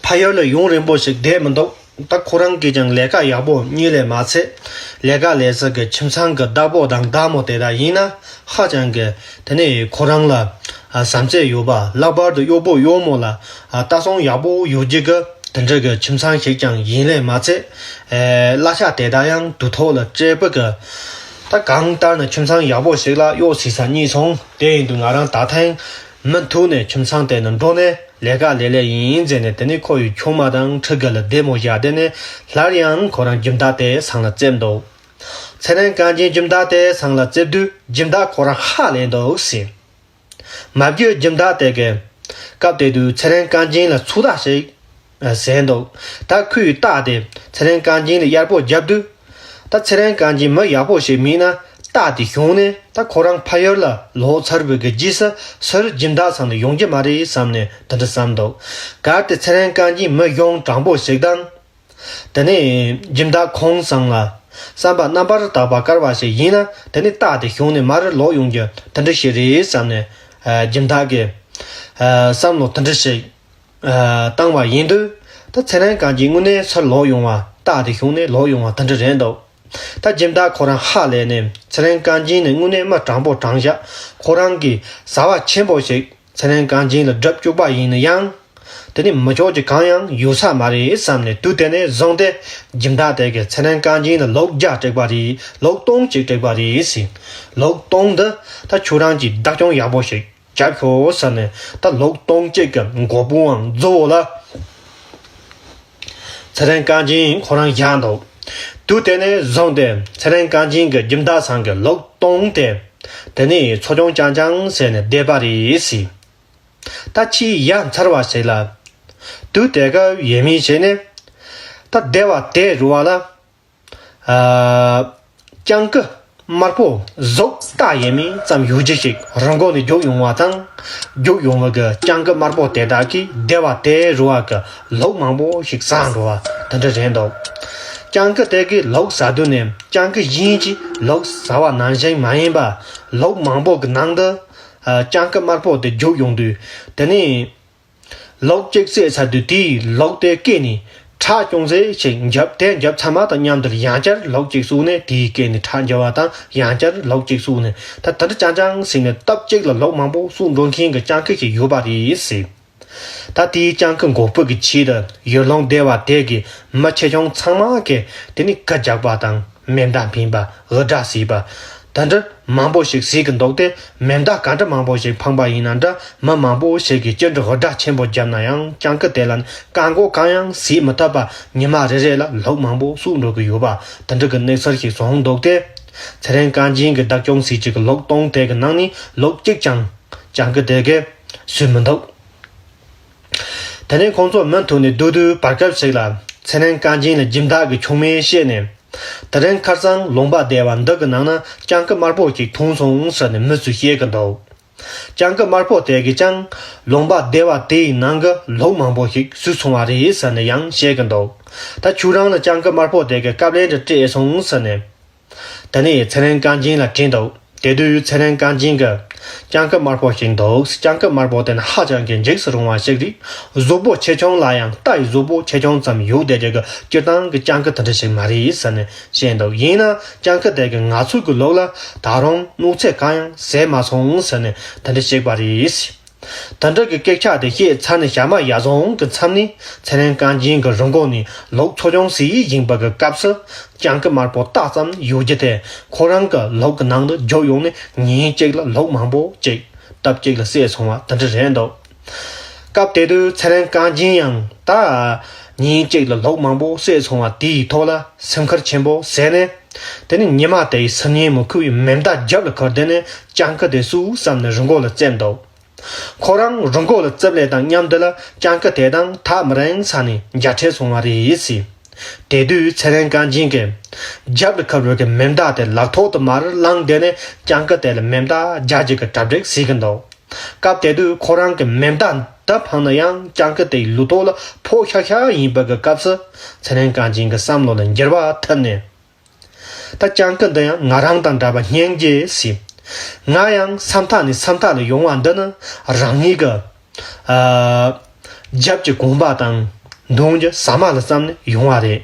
ཕ་ཡུལ་ལ་ཡུན་རིང་པོ་ཞིག་བསྡད་མི་འདུག་ད་ཁོ་རང་གིས་ཀྱང་ལས་ཀ་ཡག་པོ་གཉེར་ལས་མ་ཚད། ལས་ཀ་ལས་ས་གི་ཁྱིམ་ཚང་གི་བདག་པོ་དང་བདག་མོ་དེ་དག་ཡིན་ན་ཧ་ཅང་གི་དེ་ནས་ཁོ་རང་ལ་ཨ་བསམ་ཚད་ཡོད་པ། ལྷག་པར་དུ་གཡོག་པོ་གཡོག་མོ་ལ་ཨ་ལྟ་སྲུང་ཡག་པོ་ཡོད་རྒྱུ་གི་དེ་འདྲ་གི་ཁྱིམ་ཚང་ཞིག་ཀྱང་ཡིན་ལས་མ་ཚད། ཨེ་གླ་ཆ་དེ་དག་ཡང་དུས་ཐོག་ལ་སྤྲད་པ་གི། ད་གང་ལྟར་ན་ཁྱིམ་ཚང་ཡག་པོ་ཞིག་ལ་གཡོག་བྱེད་ས་རྙེད་སོང་། དེ་ཡིན་དུས་ང་རང་ད་ཐེངས་མུ་མཐུད་ནས་ཁྱིམ་ཚང་དེ་ནང་འགྲོ་ནས་ལས་ཀ་ལས་ལས་ཡིན་ཟེར་ནས། དེ་ནས་ཁོ་ཡི་ཆུང་མ་དང་ཕྲུ་གུ་ལ་བདེ་མོ་བཞག་དེ་ནས་སླར་ཡང་ཁོ་རང་སྦྱིན་བདག་དེ་ཚང་ལ་བཙལ་འདུག་ཚེ་རིང་རྐང་རྗེན་སྦྱིན་བདག་དེ་ཚང་ལ་བཙལ་དུས་སྦྱིན་བདག་ཁོ་རང་ཧ་ལས་འདུག་ཟེར། མ་བརྒྱུད་སྦྱིན་བདག་དེ་གིས་སྐབས་དེ་དུས་ཚེ་རིང་རྐང་རྗེན་ལ་ཚུར་ལྟ་ཞིག་ཟེར་འདུག་ད་ཁོས་རྟགས་དེ་ཚེ་རིང་རྐང་རྗེན་ལ་གཡར་པོ་བརྒྱབ་དུས། ད་ཚེ་རིང་རྐང་རྗེན་མི་ཡག་པོ་ཞིག་མིན་ན་རྟགས་དེ་བྱུང་ནས། ད་ཁོ་རང་ཕ་ཡུལ་ལ་ལོག་ཚར་བའི་གི་རྗེས་སུ་ཚུར་སྦྱིན་བདག་ཚང་ལ་ཡོང་རྒྱུ་མ་རེད་བསམ་ནས་དེ་འདྲ་བསམ་འདུག་གལ་ཏེ་ཚེ་རིང་རྐང་རྗེན་མི་གཞུང་དྲང་པོ་ཞིག་དང་། དེ་ནས་སྦྱིན་བདག་ཁོང་ཚང་ལ་བསམ་པ་རྣམ་པར་དག་པ་དཀར་བ་ཞིག་ཡིན་ན། དེ་ནི་རྟགས་དེ་བྱུང་ནས་མར་ལོག་ཡོང་རྒྱུ་དེ་འདྲ་ཞིག་རེད་བསམ་ནས། ཨ། སྦྱིན་བདག་གིས་ཨ་བསམ་བློ་དེ་འདྲ་ཞིག་ཨ་བཏང་བ་ཡིན་དུས། ད་ཚེ་རིང་རྐང་རྗེན་དངོས་གནས་ཚུར་ལོག་ཡོང་བ། རྟགས་དེ་བྱུང་ནས་ལོག་ཡོང་བ་དེ་འདྲ་རེད་འདུག་ད་སྦྱིན་བདག་ཁོ་རང་ཧ་ལས་ནས། ཚེ་རིང་རྐང་རྗེན་ནི་དངོས་གནས་མི་དྲང་པོ་དྲང་བཞག་ཁོ་རང་གིས་བྱ་བ་ཆེན་པོ་ཞིག་ཚེ་རིང་རྐང་རྗེན་ལ་སྒྲུབ་བཅུག་པ་ཡིན་ན་ཡང་། དེ་ནི་མི་ཆོག་རྒྱུ་གང་ཡང་ཡོད་ས་མ་རེད་བསམ་ནས། དུས་དེ་ནས་བཟུང་སྟེ་སྦྱིན་བདག་དེ་གིས་ཚེ་རིང་རྐང་རྗེན་ལ་ལོག་བརྒྱ་སྤྲད་པ་རེད། ལོག་སྟོང་གཅིག་སྤྲད་པ་རེད་ཟེར། ལོག་སྟོང་འདི་ད་ཁྱོད་རང་གིས་བདག་སྐྱོང་ཡག་པོ་ཞིག་རྒྱབ་ཤོག་ཟེར་ནས། ད་ལོག་སྟོང་གཅིག་གི་མགོ་དཔུང་བ་མཛོ་བོ་ལ་ཚེ་རིང་རྐང་རྗེན་ཁོ་རང་བཞག་འདུག་དུས་དེ་ནས་བཟུང་སྟེ་ཚེ་རིང་རྐང་རྗེན་གྱིས་སྦྱིན་བདག་ཚང་གི་ལོག་སྟོང་དེ་དེ་ནས་འཚོ་སྐྱོང་རྐྱང་རྐྱང་བྱས་ནས་བསྡད་པ་རེད་ཟེར། ད་ཕྱིའི་ཡ་མཚར་བ་ཞིག་ལ། དུས་དེ་སྐབས་ཡས་མས་བྱས་ནས། ད་སྡེ་བ་དེ་རུ་བ་ལ། ཨ། སྤྱང་ཀི་དམར་པོ་གཟུགས་སྟག་ཡས་མས་ཙམ་ཡོད་རྒྱུ་ཞིག་རི་མགོ་ནས་རྒྱུག་ཡོང་བ་དང་། རྒྱུག་ཡོང་བ་གི་སྤྱང་ཀི་དམར་པོ་དེ་དག་གིས་སྡེ་བ་དེ་རུ་བ་གི་ལུག་མང་པོ་ཞིག་ཟ་འགྲོ་བ་དེ་འདྲ་རེད་འདུག་སྤྱང་ཀི་དེ་གིས་ལུག་ཟ་དུས་ནས་སྤྱང་ཀི་གཞན་གྱིས་ལུག་ཟ་བ་ནང་བཞིན་མ་ཡིན་པ། ལུག་མང་པོ་གི་ནང་དུ་ཨ་སྤྱང་ཀི་དམར་པོ་དེ་རྒྱུག་ཡོང་དུས། དེ་ནས་ལུག་གཅིག་བསད་ཚར་དུས་དེའི་ལུག་དེ་སྐེ་ནས་ཁྲག་ཅུང་ཟད་ཞིག་འཇིབ། དེ་འཇིབ་ཚར་མ་དང་མཉམ་དུ་ཡང་བསྐྱར་ལུག་གཅིག་བསད་ནས་དེའི་སྐེ་ནས་ཁྲག་འཇིབ་པ་དང་། ཡང་བསྐྱར་ལུག་གཅིག་བསད་ནས། ད་དེ་འདྲ་རྐྱང་རྐྱང་བྱས་ནས་སྟབས་གཅིག་ལ་ལུག་མང་པོ་བསད་འགྲོ་མཁན་གྱི་སྤྱང་ཀི་ཞིག་ཡོད་པ་རེད་ཟེར། ད་དེའི་སྤྱང་ཀི་འགོག་པའི་གི་ཆེད་དུ་ཡུལ་ལུང་སྡེ་བ་དེ་གི་མི་ཆེ་ཆུང་ཚང་མ་གིས་དེ་ནི་གུ་རྒྱག་པ་དང་། མེ་མདའ་འཕེན་པ། འུར་སྒྲ་བྱེད་པ། དེ་འདྲ་མང་པོ་ཞིག་བྱེད་ཀྱི་འདུག་སྟེ། མེ་མདའ་ག་འདྲ་མང་པོ་ཞིག་འཕངས་པ་ཡིན་ན་འདྲ། མི་མང་པོ་ཞིག་གིས་ཅི་འདྲ་འུར་སྒྲ་ཆེན་པོ་བརྒྱབ་ན་ཡང་། སྤྱང་ཀི་དེ་ལ་བཀག་འགོག་གང་ཡང་བྱེད་མི་ཐུབ་པ། ཉི་མ་རེ་རེ་ལ་ལུག་མང་པོ་བསད་འགྲོ་གི་ཡོད་པ། དེ་འདྲ་གི་གནས་ཚུལ་ཞིག་བྱུང་འདུག་སྟེ། ཚེ་རིང་རྐང་རྗེན་གྱིས་བདག་སྐྱོང་བྱེད་ཀྱི་གི་ལུག་སྟོང་དེ་གི་ནང་ནས་ལུག་གཅིག་ཀྱང་སྤྱང་ཀི་དེ་གིས་བསད་མི་འདུག་དེ་ནས་ཁོང་ཚོ་མུ་མཐུད་ནས་སྡོད་དུས། བར་སྐབས་ཤིག་ལ་ཚེ་རིང་རྐང་རྗེན་ལ་སྦྱིན་བདག་གི་ཆུང་མས་བཤད་ནས། དེ་རིང་ཁ་སང་ལུང་པ་སྡེ་བ་འདི་གི་ནང་ན་སྤྱང་ཀི་དམར་པོ་ཞིག་ཐོན་སོང་ཟེར་ནས་མི་ཚོས་བཤད་ཀྱི་འདུག་སྤྱང་ཀི་དམར་པོ་དེ་གིས་ཀྱང་ལུང་པ་སྡེ་བ་དེའི་ནང་གི་ལུག་མང་པོ་ཞིག་བསད་སོང་བ་རེད་ཟེར་ནས་ཡང་བཤད་ཀྱི་འདུག་ད་ཁྱོད་རང་ལ་སྤྱང་ཀི་དམར་པོ་དེ་གིས་དཀའ་ལས་འདི་སྤྲད་སོང་ཟེར་ནས། དེ་ནས་ཚེ་རིང་རྐང་རྗེན་ལ་དྲིས་འདུག་དེ་དུས་ཚེ་རིང་རྐང་རྗེན་གྱིས། སྤྱང་ཀི་དམར་པོ་ཞིག་འདུག་སྤྱང་ཀི་དམར་པོ་དེ་ནི་ཧ་ཅང་གི་འཇིགས་སུ་རུང་བ་ཞིག་རེད། གཟུགས་པོ་ཆེ་ཆུང་ལ་ཡང་རྟ་ཡི་གཟུགས་པོ་ཆེ་ཆུང་ཙམ་ཡོད་བསྡད་རྒྱུ་གི་སྤྱིར་བཏང་གི་སྤྱང་ཀི་དེ་འདྲ་ཞིག་མ་རེད་ཟེར་ནས་བཤད་འདུག་ཡིན་ན་སྤྱང་ཀི་དེ་གིས་ང་ཚོའི་གི་ལུག་ལ་ད་རུང་གནོད་འཚེ་གང་ཡང་བཟོས་མ་སོང་ཟེར་ནས་དེ་འདྲ་བཤད་པ་རེད། དེ་འདྲ་གི་སྐད་ཆ་དེ་བཤད་ཚར་ནས་ཞག་མ་ཡར་སོང་གི་མཚམས་ནས་ཚེ་རིང་རྐང་རྗེན་གྱི་རི་མགོ་ནས་ལུག་ཚོ་ཆུང་ཞིག་ཡིན་པ་གི་སྐབས་སུ་སྤྱང་ཀི་དམར་པོ་རྟ་ཙམ་ཡོད་རྒྱུ་དེ་ཁོ་རང་གི་ལུག་གི་ནང་དུ་རྒྱུགས་ཡོང་ནས་ཉིན་གཅིག་ལ་ལུག་མང་པོ་ཅིག་སྟབས་གཅིག་ལ་བསད་སོང་བ་དེ་འདྲ་རེད་འདུག་སྐབས་དེ་དུས་ཚེ་རིང་རྐང་རྗེན་ཡང་ད་ཉིན་གཅིག་ལ་ལུག་མང་པོ་བསད་སོང་བ་དེའི་ཐོག་ལ་སེམས་ཁུར་ཆེན་པོ་བཟས་ནས། དེ་ནས་ཉི་མ་དེའི་སང་ཉིན་མོ་ཁོའི་མེ་མདའ་རྒྱབ་ལ་ཁུར་དེ་ནས་སྤྱང་ཀི་དེ་བསུ་བསམ་ནས་རི་མགོ་ལ་བཙེམས་འདུག་ཁོ་རང་རི་མགོ་ལ་བཙེམས་ལེ་དང་མཉམ་དུ་ལ་སྤྱང་ཀི་དེ་དང་ཐག་མི་རིང་ས་ནས་མཇལ་འཕྲད་སོང་བ་རེད་ཟེར། དེ་དུས་ཚེ་རིང་རྐང་རྗེན་གྱིས་རྒྱབ་ལ་ཁུར་བའི་གི་མེ་མདའ་དེ་ལག་ཐོག་ཏུ་མར་བླངས་དེ་ནས་སྤྱང་ཀི་དེ་ལ་མེ་མདའ་རྒྱག་རྒྱུ་གི་གྲ་སྒྲིག་བྱེད་ཀྱི་འདུག་སྐབས་དེ་དུས་ཁོ་རང་གི་མེ་མདའ་འདི་འཕངས་ན་ཡང་སྤྱང་ཀི་དེའི་ལུས་ཐོག་ལ་ཕོག་ཤག་ཤག་ཡིན་པ་གི་སྐབས་སུ་ཚེ་རིང་རྐང་རྗེན་གྱི་བསམ་བློ་ལ་འགྱུར་བ་ཐེབས་ནས། ད་སྤྱང་ཀི་འདི་ཡང་ང་རང་དང་འདྲ་བ་སྙིང་རྗེ་ཟེར། ང་ཡང་ས་མཐའ་ནས་ས་མཐའ་ལ་ཡོང་བ་འདི་ནི་རང་ཉིད་ཀྱི་ཨ་རྒྱབ་ཀྱི་གོམ་པ་དང་མདུང་གི་ཟ་མ་ལ་བསམ་ནས་ཡོང་བ་རེད།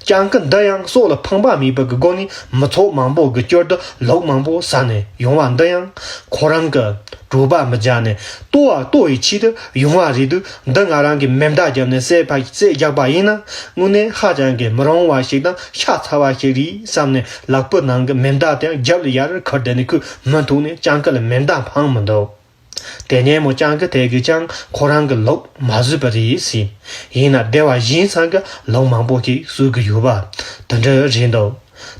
སྤྱང་ཀི་འདི་ཡང་སྲོག་ལ་ཕངས་པ་མེད་པ་གི་སྒོ་ནས་མི་ཚོགས་མང་པོ་གི་དཀྱིལ་དུ་ལུག་མང་པོ་ཟ་ནས་ཡོང་བ་འདི་ཡང་ཁོ་རང་གི་གྲོད་པ་མི་རྒྱགས་ནས་ལྟོ་བ་ལྟོ་ཡི་ཆེད་དུ་ཡོང་བ་རེད་དུས། འདི་ང་རང་གིས་མེ་མདའ་བརྒྱབ་ནས་བསད་པ་བསད་རྒྱག་པ་ཡིན་ན་དངོས་གནས་ཧ་ཅང་གི་མི་རུང་བ་ཞིག་དང་ཤ་ཚ་བ་ཞིག་རེད་བསམ་ནས་ལག་པའི་ནང་གི་མེ་མདའ་དེ་རྒྱབ་ལ་ཡར་ཁུར་དེ་ནས་ཁོས་མུ་མཐུད་ནས་སྤྱང་ཀི་ལ་མེ་མདའ་འཕངས་མི་འདུག་དེ་ནས་མོ་སྤྱང་ཀི་དེ་གིས་ཀྱང་ཁོ་རང་གི་ལུག་མ་བཟོས་པ་རེད་ཟེར། ཡིན་ན་སྡེ་བ་གཞན་ཚང་གི་ལུག་མང་པོ་ཞིག་གསོད་ཀྱི་ཡོད་པ་དེ་འདྲ་རེད་འདུག་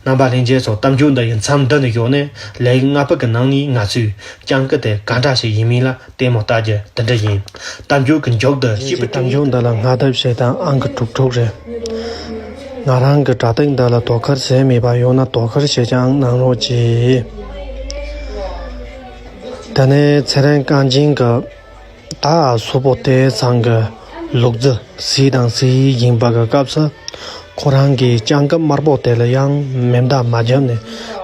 རྣམ་པ་ལྷན་རྒྱས་ཚོ། གཏམ་རྒྱུད་འདི་ཡི་མཚམས་འདི་ནས་ཡོང་ནས་ལེའུ་ལྔ་པ་གི་ནང་ནས་ང་ཚོས་སྤྱང་ཀི་དེ་ག་འདྲ་ཞིག་ཡིན་མིན་ལ་ལྟད་མོ་ལྟ་རྒྱུ་འདི་འདྲ་ཡིན། གཏམ་རྒྱུད་ཀྱི་མཇུག་ཏུ་སྐྱིད་པོ་གཏམ་རྒྱུད་འདི་ལ་སྔ་ལྟས་བྱས་དང་ཨང་ཀི་དྲུག་དྲུག་རེད། ང་རང་གི་དྲ་ཐག་འདི་ལ་དོ་ཁུར་བྱས་མེད་པ་ཡོད་ན་དོ་ཁུར་བྱས་ཀྱང་གནང་རོགས་གྱིས། དེ་ནས་ཚེ་རིང་རྐང་རྗེན་གྱིས། ད་གཟུགས་པོ་དེ་ཚང་གི་ལུག་རྫི་ཟིག་དང་ཟིག་ཡིན་པ་གི་སྐབས་སུ་ཁོ་རང་གིས་སྤྱང་ཀི་དམར་པོ་དེ་ལ་ཡང་མེ་མདའ་མ་བརྒྱབ་ནས་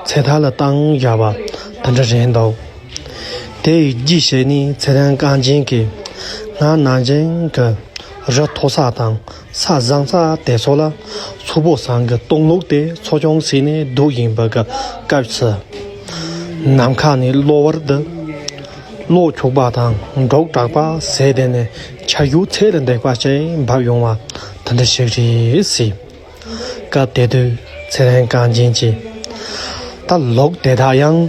ཚེ་ཐར་ལ་བཏང་བཞག་པ་དེ་འདྲ་རེད་འདུག་དེ་ཡི་རྗེས་ཤིག་ནས་ཚེ་རིང་རྐང་རྗེན་གྱིས་སྔར་ནང་བཞིན་གྱི་རི་མཐོ་ས་དང་ས་བཟང་ས་དེ་ཚོ་ལ་ཚུར་བོ་ཚང་གི་སྟོང་ལུག་དེ་འཚོ་སྐྱོང་བྱས་ནས་སྡོད་ཡིན་པ་གི་སྐབས་སུ་ནམ་མཁའ་ནས་གློ་བུར་དུ། གློག་འཁྱུག་པ་དང་འབྲུག་གྲགས་པ་ཟེར་དེ་ནས་ཆར་ཆུ་ཚད་ལས་འདས་པ་ཞིག་འབབ་ཡོང་བ་དེ་འདྲ་ཞིག་རེད་ཟེར། སྐབས་དེ་དུས་ཚེ་རིང་རྐང་རྗེན་གྱིས། ད་ལུག་དེ་དག་ཡང་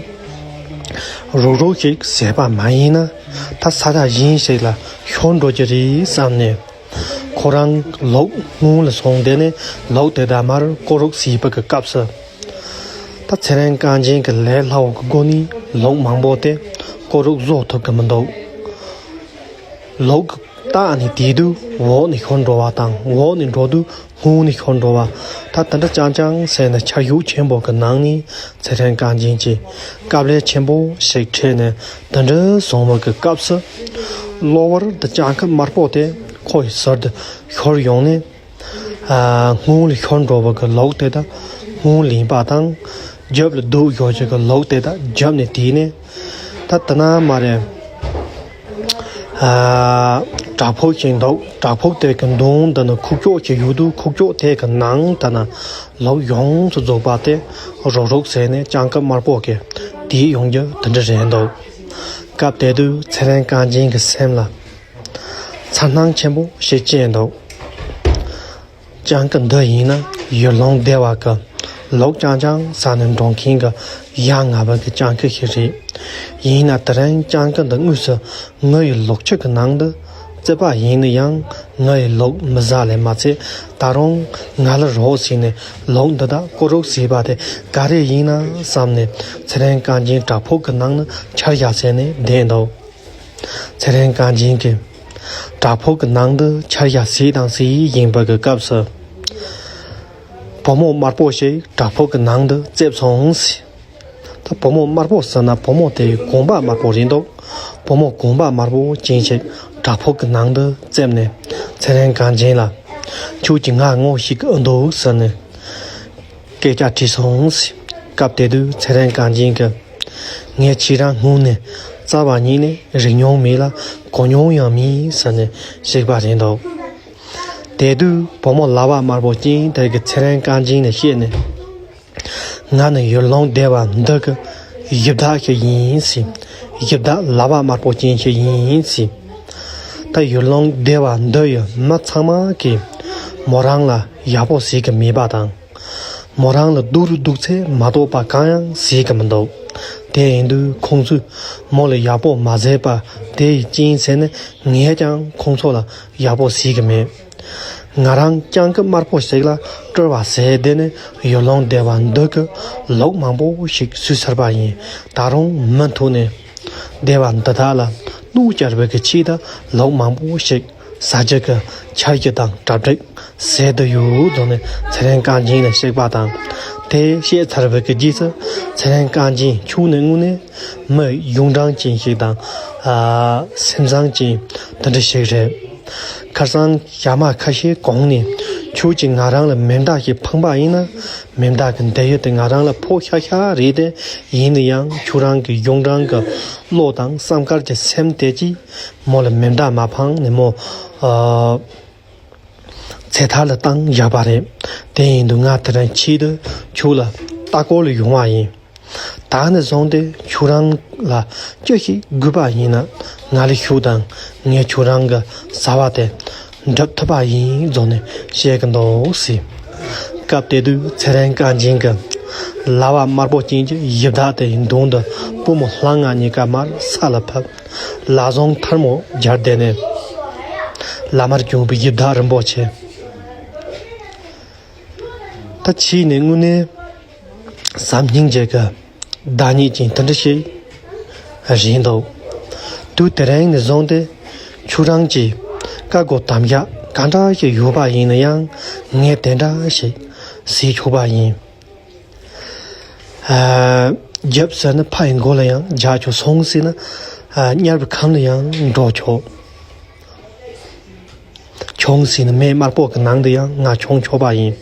རུག་རུག་ཞིག་བཟས་པ་མ་ཡིན་ན་ད་ས་ཆ་གཞན་ཞིག་ལ་ཤོར་འགྲོ་རྒྱུ་རེད་བསམ་ནས། ཁོ་རང་ལུག་སྔུན་ལ་སོང་དེ་ནས་ལུག་དེ་དག་མར་སྐོར་རུག་བྱེད་པ་གི་སྐབས་སུ། ད་ཚེ་རིང་རྐང་རྗེན་གྱི་ལས་སླ་བོ་གི་སྒོ་ནས་ལུག་མང་པོ་དེ་སྐོར་རུག་བཟོ་ཐུབ་ཀྱི་མི་འདུག་ལུག་གི་རྟ་ནི་དེ་དུས་འོག་ནས་ཤོར་འགྲོ་བ་དང་འོག་ནས་འགྲོ་དུས་སྔུན་ནས་ཤོར་འགྲོ་བ། ད་དེ་འདྲ་རྐྱང་རྐྱང་བྱས་ནས་ཆར་ཆུ་ཆེན་པོ་གི་ནང་ནས་ཚེ་རིང་རྐང་རྗེན་གྱིས་དཀའ་ལས་ཆེན་པོ་ཞིག་འཕྲད་ནས་དེ་འདྲ་སོང་བ་གི་སྐབས་སུ། གློ་བུར་དུ་སྤྱང་ཀི་དམར་པོ་དེ་ཁོའི་ཟུར་དུ་ཤོར་ཡོང་ནས། ཨ། སྔུན་ལ་ཤོར་འགྲོ་བ་གི་ལུག་དེ་དག་སྔུན་ལེན་པ་དང་། རྒྱབ་ལ་སྡོད་ཡོད་ཅིག་གི་ལུག་དེ་དག་རྒྱབ་ནས་དེད་ནས། ད་དེ་ན་མ་རེད། ཨ། བྲག་ཕུག་ཅིག་འདུག་བྲག་ཕུག་དེ་གི་མདུན་དེ་ན་ཁུག་ཀྱོག་ཅིག་ཡོད་དུས་ཁུག་ཀྱོག་དེ་གི་ནང་དེ་ན་ལུག་ཡོངས་སུ་རྫོགས་པ་དེ་རུག་རུག་བྱས་ནས་སྤྱང་ཀི་དམར་པོ་གིས་དེད་ཡོང་རྒྱུ་དེ་འདྲ་རེད་འདུག་སྐབས་དེ་དུས་ཚེ་རིང་རྐང་རྗེན་གྱི་སེམས་ལ། མཚར་སྣང་ཆེན་པོ་ཞིག་སྐྱེས་འདུག་སྤྱང་ཀི་འདི་ཡིན་ན་ཡུལ་ལུང་སྡེ་བ་གི་ལུག་རྐྱང་རྐྱང་ཟ་ནས་འགྲོ་མཁན་གྱི་ཡ་ང་བ་གི་སྤྱང་ཀི་ཞིག་རེད། ཡིན་ན་དེ་རིང་སྤྱང་ཀི་འདི་དངོས་སུ་ངའི་ལུག་ཁྱུ་གི་ནང་དུ་བརྩིས་པ་ཡིན་ན་ཡང་ངའི་ལུག་མི་ཟ་ལས་མ་ཚད། ད་རུང་ང་ལ་རོགས་བྱས་ནས་ལུག་འདི་དག་སྐོར་རོགས་བྱས་པ་དེ་ག་རེ་ཡིན་ན་བསམ་ནས་ཚེ་རིང་རྐང་རྗེན་བྲག་ཕུག་གི་ནང་ན་ཆར་བཞག་བྱས་ནས་བསྡད་འདུག་སེ་རན་རྐང་རྗེན་གྱིས་བྲག་ཕུག་གི་ནང་དུ་ཆར་ཡ་ཟིག་དང་ཟིག་ཡིན་པ་གི་སྐབས་སུ། བུ་མོ་དམར་པོ་ཞིག་བྲག་ཕུག་གི་ནང་དུ་བཙེབས་སོང་ཟེར། ད་བུ་མོ་དམར་པོ་ཟེར་ན་བུ་མོ་དེ་གོམ་པ་དམར་པོ་རེད་འདུག་བུ་མོ་གོམ་པ་དམར་པོ་ཅན་ཞིག་བྲག་ཕུག་གི་ནང་དུ་བཙེབས་ནས་སེ་རན་རྐང་རྗེན་ལ། ཁྱོད་ཀྱིས་ང་ངོ་ཤེས་ཀྱི་ཨེ་འདུག་ཟེར་ནས། སྐད་ཆ་དྲིས་སོང་ཟེར། སྐབས་དེ་དུས་སེ་རན་རྐང་རྗེན་གྱིས། ངས་ཁྱེད་རང་སྔུན་ནས་རྩ་བ་ཉིད་ནས་རིག་མྱོང་མེད་ལ་གོ་མྱོང་ཡང་མེད་ཟེར་ནས་གཤེགས་པ་རེད་འདུག་དེ་དུས་བུ་མོ་ལག་པ་དམར་པོ་ཅན་དེ་གིས་ཚེ་རིང་རྐང་རྗེན་ལ་བཤད་ནས། ང་ནི་ཡུལ་ལུང་སྡེ་བ་འདི་གི་ཡི་བདག་ཞིག་ཡིན་ཟེར། ཡི་བདག་ལག་པ་དམར་པོ་ཅན་ཞིག་ཡིན་ཟེར། ད་ཡུལ་ལུང་སྡེ་བ་འདི་ཡི་མི་ཚང་མ་གིས་མོ་རང་ལ་ཡག་པོ་ཟེར་གི་མེད་པ་དང་། མོ་རང་ལ་སྡུག་རུ་སྡུག་ཚད་མ་གཏོགས་པ་གང་ཡང་ཟེར་གི་མི་འདུག་དེ་ཡིན་དུས་ཁོང་ཚོས་མོ་ལ་ཡག་པོ་མ་ཟེར་པ་དེ་ཡི་རྐྱེན་ཟེར་ནས་ངས་ཀྱང་ཁོང་ཚོ་ལ་ཡག་པོ་ཟེར་གི་མེད། ང་རང་སྤྱང་ཀི་དམར་པོ་ཞིག་ལ་སྤྲུལ་བ་ཟེར་དེ་ནི་ཡུལ་ལུང་སྡེ་བ་འདི་གི་ལུགས་མང་པོ་ཞིག་བཟོས་ཚར་བ་ཡིན། ད་རུང་མུ་མཐུད་ནས་སྡེ་བ་འདི་དག་ལ་གནོད་སྐྱེལ་བའི་གི་ཆེད་དུ་ལུགས་མང་པོ་ཞིག་ཟ་རྒྱུ་གི་ཆ་རྒྱུས་དང་གྲ་སྒྲིག་ཟེར་དུ་ཡོད་དོ་ནས་ཚེ་རིང་རྐང་རྗེན་ལ་གཤེགས་པ་དང་། དེ་བཤད་ཚར་བའི་གི་རྗེས་སུ་ཚེ་རིང་རྐང་རྗེན་ཁྱོད་ནི་དངོས་གནས་མི་གཞུང་དྲང་ཅན་ཞིག་དང་། ཨ། སེམས་བཟང་ཅན་དེ་འདྲ་ཞིག་རེད། ཁར་སང་ཞག་མ་ཁ་ཤས་གོང་ནས་ཁྱོད་ཀྱིས་ང་རང་ལ་མེ་མདའ་ཞིག་འཕངས་པ་ཡིན་ན། མེ་མདའ་གི་འདེད་ཡུལ་དེ་ང་རང་ལ་ཕོག་ཤག་ཤག་རེད་དེ། ཡིན་ན་ཡང་ཁྱོད་རང་གི་གཞུང་དྲང་གི་བློ་དང་བསམ་དཀར་གྱི་སེམས་དེ་གིས་མོ་ལ་མེ་མདའ་མ་འཕངས་ནས་མོ། ཨ། ཚེ་ཐར་ལ་བཏང་བཞག་པ་རེད། དེ་ཡིན་དུས་ང་དེ་རིང་ཆེད་དུ་ཁྱོད་ལ་ལྟ་སྐོར་ལ་ཡོང་བ་ཡིན། ད་ནས་བཟུང་སྟེ་ཁྱོད་རང་ལ་ཅི་ཞིག་དགོས་པ་ཡིན་ན་ང་ལ་ཞུ་དང་། ངས་ཁྱོད་རང་གི་བྱ་བ་དེ་འགྲུབ་ཐུབ་པ་ཡིན་བཟོ་ནས་བཤད་ཀྱི་འདུག་ཟེར། སྐབས་དེ་དུས་ཚེ་རིང་རྐང་རྗེན་གྱི་ལག་པ་དམར་པོ་ཅན་གྱི་ཡི་བདག་དེའི་མདུན་དུ་བུ་མོ་ལྷ་ང་གཉིས་ཀ་མར་ས་ལ་ཕབ། ལག་ཟུང་ཐལ་མོ་སྦྱར་བསྡད་ནས། བླ་མར་བྱོན་པའི་ཡི་བདག་རིན་པོ་ཆེ། ད་ཕྱིས་ནས་དངོས་གནས་བྱམས་སྙིང་རྗེ་གི་བདག་ཉིད་ཅན་དེ་འདྲ་ཞིག་རེད་འདུག་དུས་དེ་རིང་ནས་བཟུང་སྟེ་ཁྱོད་རང་གིས་བཀའ་བསྒོ་དམ་བཞག་ག་འདྲ་ཞིག་ཡོད་པ་ཡིན་ན་ཡང་ངས་དེ་འདྲ་ཞིག་ཟེར་ཆོག་པ་ཡིན། ཨ། རྒྱབ་ཟེར་ན་ཕ་ཡི་མགོ་ལ་ཡང་རྒྱག་ཆོག་སོང་ཟེར་ན། ཨ། གཉེར་པའི་ཁམས་ལ་ཡང་འགྲོ་ཆོག་ཆུང་ཟེར་ན་མེ་དམར་པོ་གི་ནང་དུ་ཡང་ང་ཆུང་ཆོག་པ་ཡིན།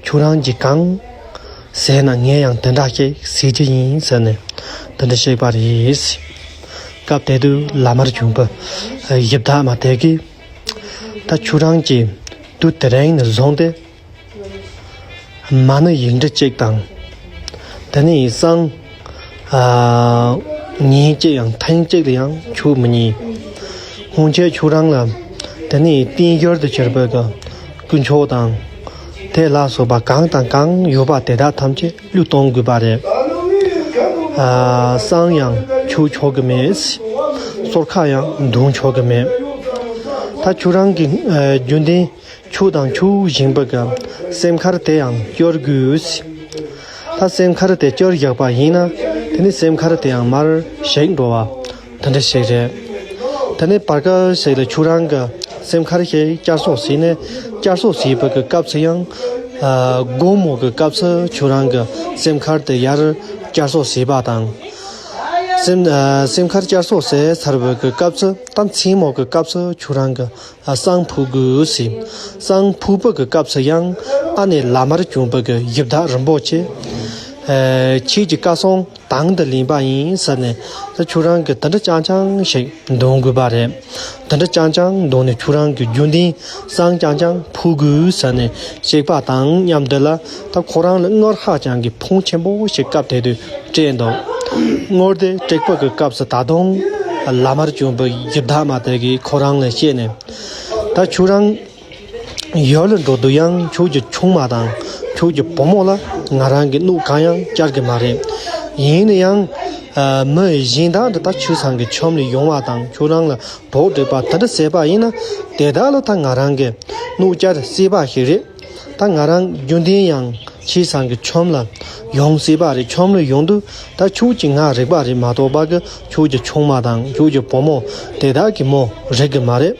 ཁྱོད་རང་གིས་གང་ཟེར་ན་ངས་ཡང་དེ་འདྲ་ཞིག་ཟེར་གྱི་ཡིན་ཟེར་ནས་དེ་འདྲ་བཤད་པ་རེད། སྐབས་དེ་དུས་བླ་མར་བྱོན་པའི་ཡི་བདག་མ་དེ་གིས། ད་ཁྱོད་རང་གིས་དུས་དེ་རིང་ནས་བཟུང་སྟེ། མ་ཎི་ཡིག་འབྲུ་གཅིག་དང་། དེ་ནས་བསང་། ཨ། ཉིན་གཅིག་ཡང་ཐེངས་གཅིག་ལ་ཡང་མཆོད་མི་ཉན། སྔོན་ཆད་ཁྱོད་རང་ལ་དེ་ནས་རྟེན་གཞིར་དུ་གྱུར་པའི་གི་དཀོན་མཆོག་དང་། དེ་ལ་སོགས་པ་གང་དང་གང་ཡོད་པ་དེ་དག་ཐམས་ཅད་བླུས་གཏོང་དགོས་པ་རེད། ཨ། བསང་ཡང་མཆོད་ཆོག་གི་མེད། གསོལ་ཁ་ཡང་འདོན་ཆོག་གི་མེད། ད་ཁྱོད་རང་གི། ཨ། རྒྱུན་ལྡན། ཆོས་དང་ཆོས་བཞིན་པ་གི་སེམས་ཁར་དེ་ཡང་བསྐྱུར་དགོས། ད་སེམས་ཁར་དེ་བསྐྱུར་བཞག་པ་ཡིན་ན། དེ་ནི་སེམས་ཁར་དེ་ཡང་མར་ཞིག་འགྲོ་བ་དེ་འདྲ་ཞིག་རེད། དེ་ནི་བར་སྐབས་ཤིག་ལ་ཁྱོད་རང་གི་སེམས་ཁར་ཞིག་བསྐྱར་གསོ་བྱས་ནས། བསྐྱར་གསོ་བྱས་པ་གི་སྐབས་སུ་ཡང་། ཨ། དགོང་མོ་གི་སྐབས་སུ་ཁྱོད་རང་གི་སེམས་ཁར་དེ་ཡར་བསྐྱར་གསོ་བྱས་པ་དང་། སེམས། ཨ། སེམས་ཁར་བསྐྱར་གསོ་བྱས་ཚར་བའི་གི་སྐབས་སུ། ད་མཚན་མོ་གི་སྐབས་སུ་ཁྱོད་རང་གི། ཨ། བསང་ཕུ་དགོས་ཟེར། བསང་ཕུ་བ་གི་སྐབས་སུ་ཡང་ཨ་ནེ་བླ་མར་བྱོན་པ་གི་ཡི་བདག་རིན་པོ་ཆེ། ཨ། ཁྱེད་ཀྱི་བཀའ་གསུང་དང་དུ་ལེན་པ་ཡིན་ཟེར་ནས། ད་ཁྱོད་རང་གིས་དེ་འདྲ་རྐྱང་རྐྱང་ཞིག་འདོན་དགོས་པ་རེད། དེ་འདྲ་རྐྱང་རྐྱང་འདོན་ནས་ཁྱོད་རང་གི་རྒྱུན་ལྡན་བསང་རྐྱང་རྐྱང་ཕུ་དགོས་ཟེར་ནས་གཤེགས་པ་དང་མཉམ་དུ་ལ། ད་ཁོ་རང་ལ་དངུལ་ཧ་ཅང་གི་ཕོན་ཆེན་པོ་ཞིག་སྐབས་དེ་དུས་སྤྲད་འདུག་དངུལ་དེ་སྤྲད་པ་གི་སྐབས་སུ་ད་དུང་བླ་མར་བྱོན་པའི་ཡི་བདག་མ་དེ་གིས་ཁོ་རང་ལ་བཤད་ནས། ད་ཁྱོད་རང་ཡུལ་ལ་འགྲོ་དུས་ཡང་ཁྱོད་ཀྱི་ཆུང་མ་དང་ཁྱོད་ཀྱི་བུ་མོ་ལ་ང་རང་གིས་གནོད་གང་ཡང་བསྐྱལ་གི་མ་རེད། ཡིན་ན་ཡང་། ཨ། མི་གཞན་དག་འདི་ད་ཁྱེད་ཚང་གི་ཁྱིམ་ལ་ཡོང་བ་དང་ཁྱོད་རང་ལ་བོགས་སྒྲིག་པ་དེ་འདྲ་བྱས་པ་ཡིན་ན། དེ་དག་ལ་ད་ང་རང་གིས་གནོད་བསྐྱལ་སྲིད་པ་ཞིག་རེད། ད་ང་རང་རྒྱུན་ལྡན་ཡང་ཁྱེད་ཚང་གི་ཁྱིམ་ལ་ཡོང་སྲིད་པ་རེད། ཁྱིམ་ལ་ཡོང་དུས་ད་ཁྱོད་ཀྱིས་ང་རིག་པ་རེད་མ་གཏོགས་པ་གི་ཁྱོད་ཀྱི་ཆུང་མ་དང་ཁྱོད་ཀྱི་བུ་མོ་དེ་དག་གིས་མོ་རིག་གི་མ་རེད།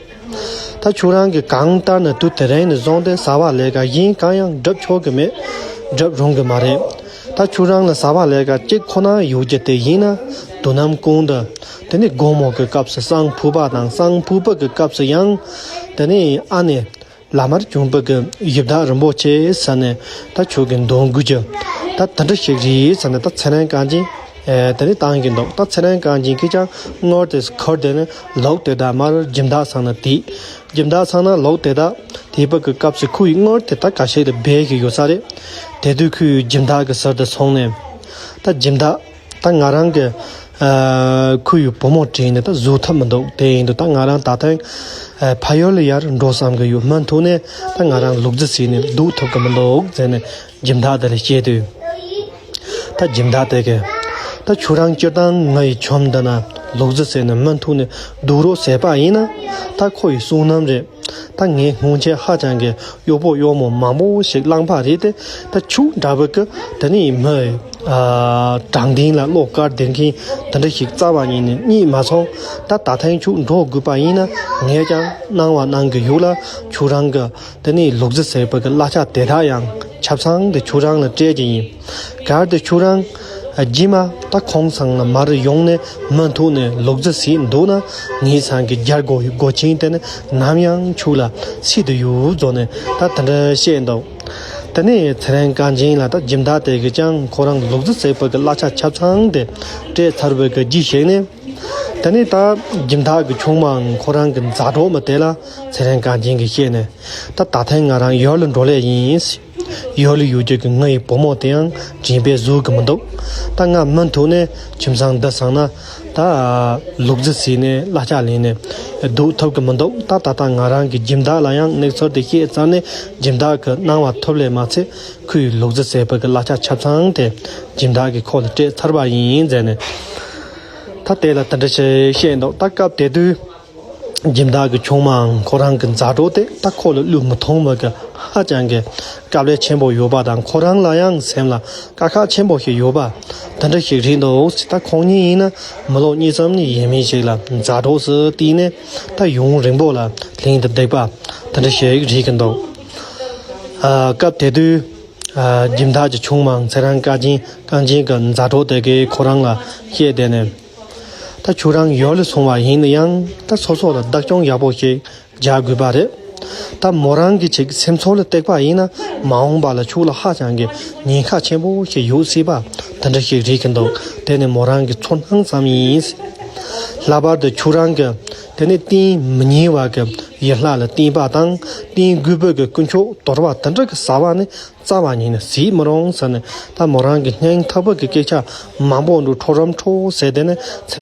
ད་ཁྱོད་རང་གིས་གང་ལྟར་ན་དུས་དེ་རིང་ནས་བཟུང་སྟེ་བྱ་བ་ལས་ཀ་གཞན་གང་ཡང་སྒྲུབ་ཆོག་གི་མེད། སྒྲུབ་རུང་གི་མ་རེད། ད་ཁྱོད་རང་ལ་བྱ་བ་ལས་ཀ་གཅིག་ཁོ་ན་ཡོད་རྒྱུ་དེ་ཡིན་ན། དུས་ནམ་གུང་དུ། དེ་ནི་དགོང་མོ་གི་སྐབས་སུ་བསང་ཕུ་བ་དང་། བསང་ཕུ་བ་གི་སྐབས་སུ་ཡང་། དེ་ནི་ཨ་ནེ་བླ་མར་བྱོན་པ་གི་ཡི་བདག་རིན་པོ་ཆེ་ཟེར་ནས་ད་ཁྱོད་ཀྱིས་འདོན་དགོས་རྒྱུ་ད་དེ་འདྲ་ཞིག་རེད་ཟེར་ནས། ད་ཚེ་རིང་རྐང་རྗེན་ ཨེ་དེ་ནི་བཏང་གི་འདུག་ད་ཚེ་རིང་རྐང་རྗེན་གྱིས་ཀྱང་སྔར་དེ་ཁུར་དེ་ནི་ལོག་དེ་དག་མར་སྦྱིན་བདག་ཚང་ན་དེད། སྦྱིན་བདག་ཚང་ན་ལོག་དེ་དག་དེད་པ་གི་སྐབས་སུ་ཁོ་ཡི་སྔར་དེ་ད་ག་ཤེད་དུ་སྦས་ཀྱི་ཡོད་ས་རེད། དེ་དུས་ཁོ་ཡི་སྦྱིན་བདག་གི་ཟུར་དུ་སོང་ནས། ད་སྦྱིན་བདག་ད་ང་རང་གི་ཨ་ཁོ་ཡི་བུ་མོ་དྲིས་ནས་ད་བཟོ་ཐབས་མི་འདུག་དེ་ཡིན་དུས་ད་ང་རང་ད་ཐེངས་ཨ་ཕ་ཡུལ་ལ་ཡར་འགྲོ་བསམ་གི་ཡོད། མུ་མཐུད་ནས་ད་ང་རང་ལུག་རྫི་བཟས་ནས་སྡོད་ཐུབ་གི་མི་འདུག་ཟེར་ནས་སྦྱིན་བདག་དེ་ལ་བཤད་དུས། ད་སྦྱིན་བདག་དེ་གིས་ད་ཁྱོད་རང་སྤྱིར་བཏང་ང་ཡི་ཁྱིམ་འདི་ན་ལུག་རྫི་བཟས་ནས་མུ་མཐུད་ནས་སྡོད་རོགས་ཟེར་པ་ཡིན་ན། ད་ཁོ་ཡི་བསོད་ནམས་རེད། ད་ངས་སྔོན་ཆད་ཧ་ཅང་གི་གཡོག་པོ་གཡོག་མོ་མང་པོ་ཞིག་བླངས་པ་རེད་དེ། ད་ཁྱོད་འདྲ་བོ་གི་དེ་ནི་མི་ཨ་དྲང་བདེན་ལ་བློ་དཀར་ལྡན་མཁན་དེ་འདྲ་ཞིག་རྩ་བ་ཉིད་ནས་རྙེད་མ་སོང་། ད་ད་ཐེངས་ཁྱོད་འགྲོ་དགོས་པ་ཡིན་ན་ངས་ཀྱང་གནང་བ་གནང་གི་ཡོད་ལ། ཁྱོད་རང་གི་དེ་ནི་ལུག་རྫི་ཟས་པ་གི་གླ་ཆ་དེ་དག་ཡང་ཆ་ཚང་དེ་ཁྱོད་རང་ལ་སྤྲད་ཀྱི་ཡིན། གལ་ཏེ་ཁྱོད་རང་རྗེས་མ་ད་ཁོང་ཚང་ལ་མར་ཡོང་ནས་མུ་མཐུད་ནས་ལུག་རྫི་བཟས་འདུག་ན། ངའི་ཚང་གི་རྒྱལ་སྒོ་ཡི་སྒོ་ཆེན་དེ་ནི་ནམ་ཡང་ཁྱོད་ལ་ཚིག་ཏུ་ཡོད་བཟོ་ནས་ད་དེ་འདྲ་བཤད་འདུག་དེ་ནས་ཚེ་རིང་རྐང་རྗེན་ལ་ད་སྦྱིན་བདག་དེ་གིས་ཀྱང་ཁོ་རང་ལུག་རྫི་བཟས་པ་གི་གླ་ཆ་ཆ་ཚང་དེ་སྤྲད་ཚར་བའི་གི་རྗེས་ཤིག་ནས། དེ་ནས་ད་སྦྱིན་བདག་གི་ཆུང་མའང་ཁོ་རང་གི་མཛའ་གྲོགས་མི་དེ་ལ་ཚེ་རིང་རྐང་རྗེན་གྱིས་བཤད་ནས། ད་ད་ཐེངས་ང་རང་ཡུལ་ལ་འགྲོ་ལེ་ཡིན། ཡུལ་ལ་ཡོད་རྒྱུ་གི་ང་ཡི་བུ་མོ་དེའང་དྲན་པས་བཟོད་གི་མི་འདུག་ད་ང་མུ་མཐུད་ནས་ཁྱིམ་ཚང་འདི་ཚང་ན་ད་ལུག་རྫི་བཟས་ནས་གླ་ཆ་ལེན་ནས་སྡོད་ཐུབ་གི་མི་འདུག་ད་ད་ལྟ་ང་རང་གི་སྦྱིན་བདག་ལ་ཡང་གནས་ཚུལ་དེ་བཤད་ཚར་ནས་སྦྱིན་བདག་གི་གནང་བ་ཐོབ་ལས་མ་ཚད་ཁོ་ཡི་ལུག་རྫི་བཟས་པ་གི་གླ་ཆ་ཆ་ཚང་དེ་སྦྱིན་བདག་གིས་ཁོ་ལ་སྤྲད་ཚར་བ་ཡིན་ཟེར་ནས། ད་དེ་ལ་དེ་འདྲ་ཞིག་བཤད་འདུག་ད་སྐབས་དེ་དུས། སྦྱིན་བདག་གི་ཆུང་མའང་ཁོ་རང་གི་མཛའ་གྲོགས་དེ་ད་ཁོ་ལ་བློས་མི་ཐོངས་པ་གི་ཧ་ཅང་གི་དཀའ་ལས་ཆེན་པོ་ཡོད་པ་དང་། ཁོ་རང་ལ་ཡང་སེམས་ལ་དཀའ་ཁག་ཆེན་པོ་ཞིག་ཡོད་པ་དེ་འདྲ་ཞིག་རེད་འདུག་ད་ཁོང་གཉིས་ཡིན་ན་མི་ལོ་གཉིས་ཙམ་ནས་ཡས་མས་ཞིག་ལ་མཛའ་གྲོགས་སུ་བརྟེན་ནས་ད་ཡུན་རིང་པོ་ལ་ལྷན་དུ་བསྡད་པ་དེ་འདྲ་ཞིག་རེད་གི་འདུག་ཨ་སྐབས་དེ་དུས་ཨ་སྦྱིན་བདག་གི་ཆུང་མའང་ཚེ་རིང་རྐང་རྗེན་རྐང་རྗེན་གི་མཛའ་གྲོགས་དེ་གིས་ཁོ་རང་ལ་བཤད་བསྡད་ནས། ད་ཁྱོད་རང་ཡུལ་ལ་སོང་བ་ཡིན་ན་ཡང་ད་སོ་སོ་ལ་བདག་སྐྱོང་ཡག་པོ་ཞིག་རྒྱག་དགོས་པ་རེད། ད་མོ་རང་གི་ཅིག་སེམས་ཚོར་ལ་བལྟས་པ་ཡིན་ན་མ་འོངས་པ་ལ་ཁྱོད་ལ་ཧ་ཅང་གི་ཉེན་ཁ་ཆེན་པོ་ཞིག་ཡོད་སྲིད་པ་དེ་འདྲ་ཞིག་རེད་གི་འདུག་དེ་ནི་མོ་རང་གི་ཚོར་སྣང་ཙམ་ཡིན། ལྷག་པར་དུ་ཁྱོད་རང་གི་དེ་ནི་བསྟེན་མི་ཉན་པ་གི་ཡུལ་ལྷ་ལ་བསྟེན་པ་དང་བསྟེན་དགོས་པ་གི་དཀོན་མཆོག་དོར་བ་དེ་འདྲ་གི་བྱ་བ་ནི་རྩ་བ་ཉིད་ནས་བྱེད་མི་རུང་ཟེར་ནས། ད་མོ་རང་གི་སྙིང་ཐག་པ་གི་སྐད་ཆ་མང་པོ་འདུག་ཁྲོ་རམ་ཁྲོ་ཟེར་དེ་ནས།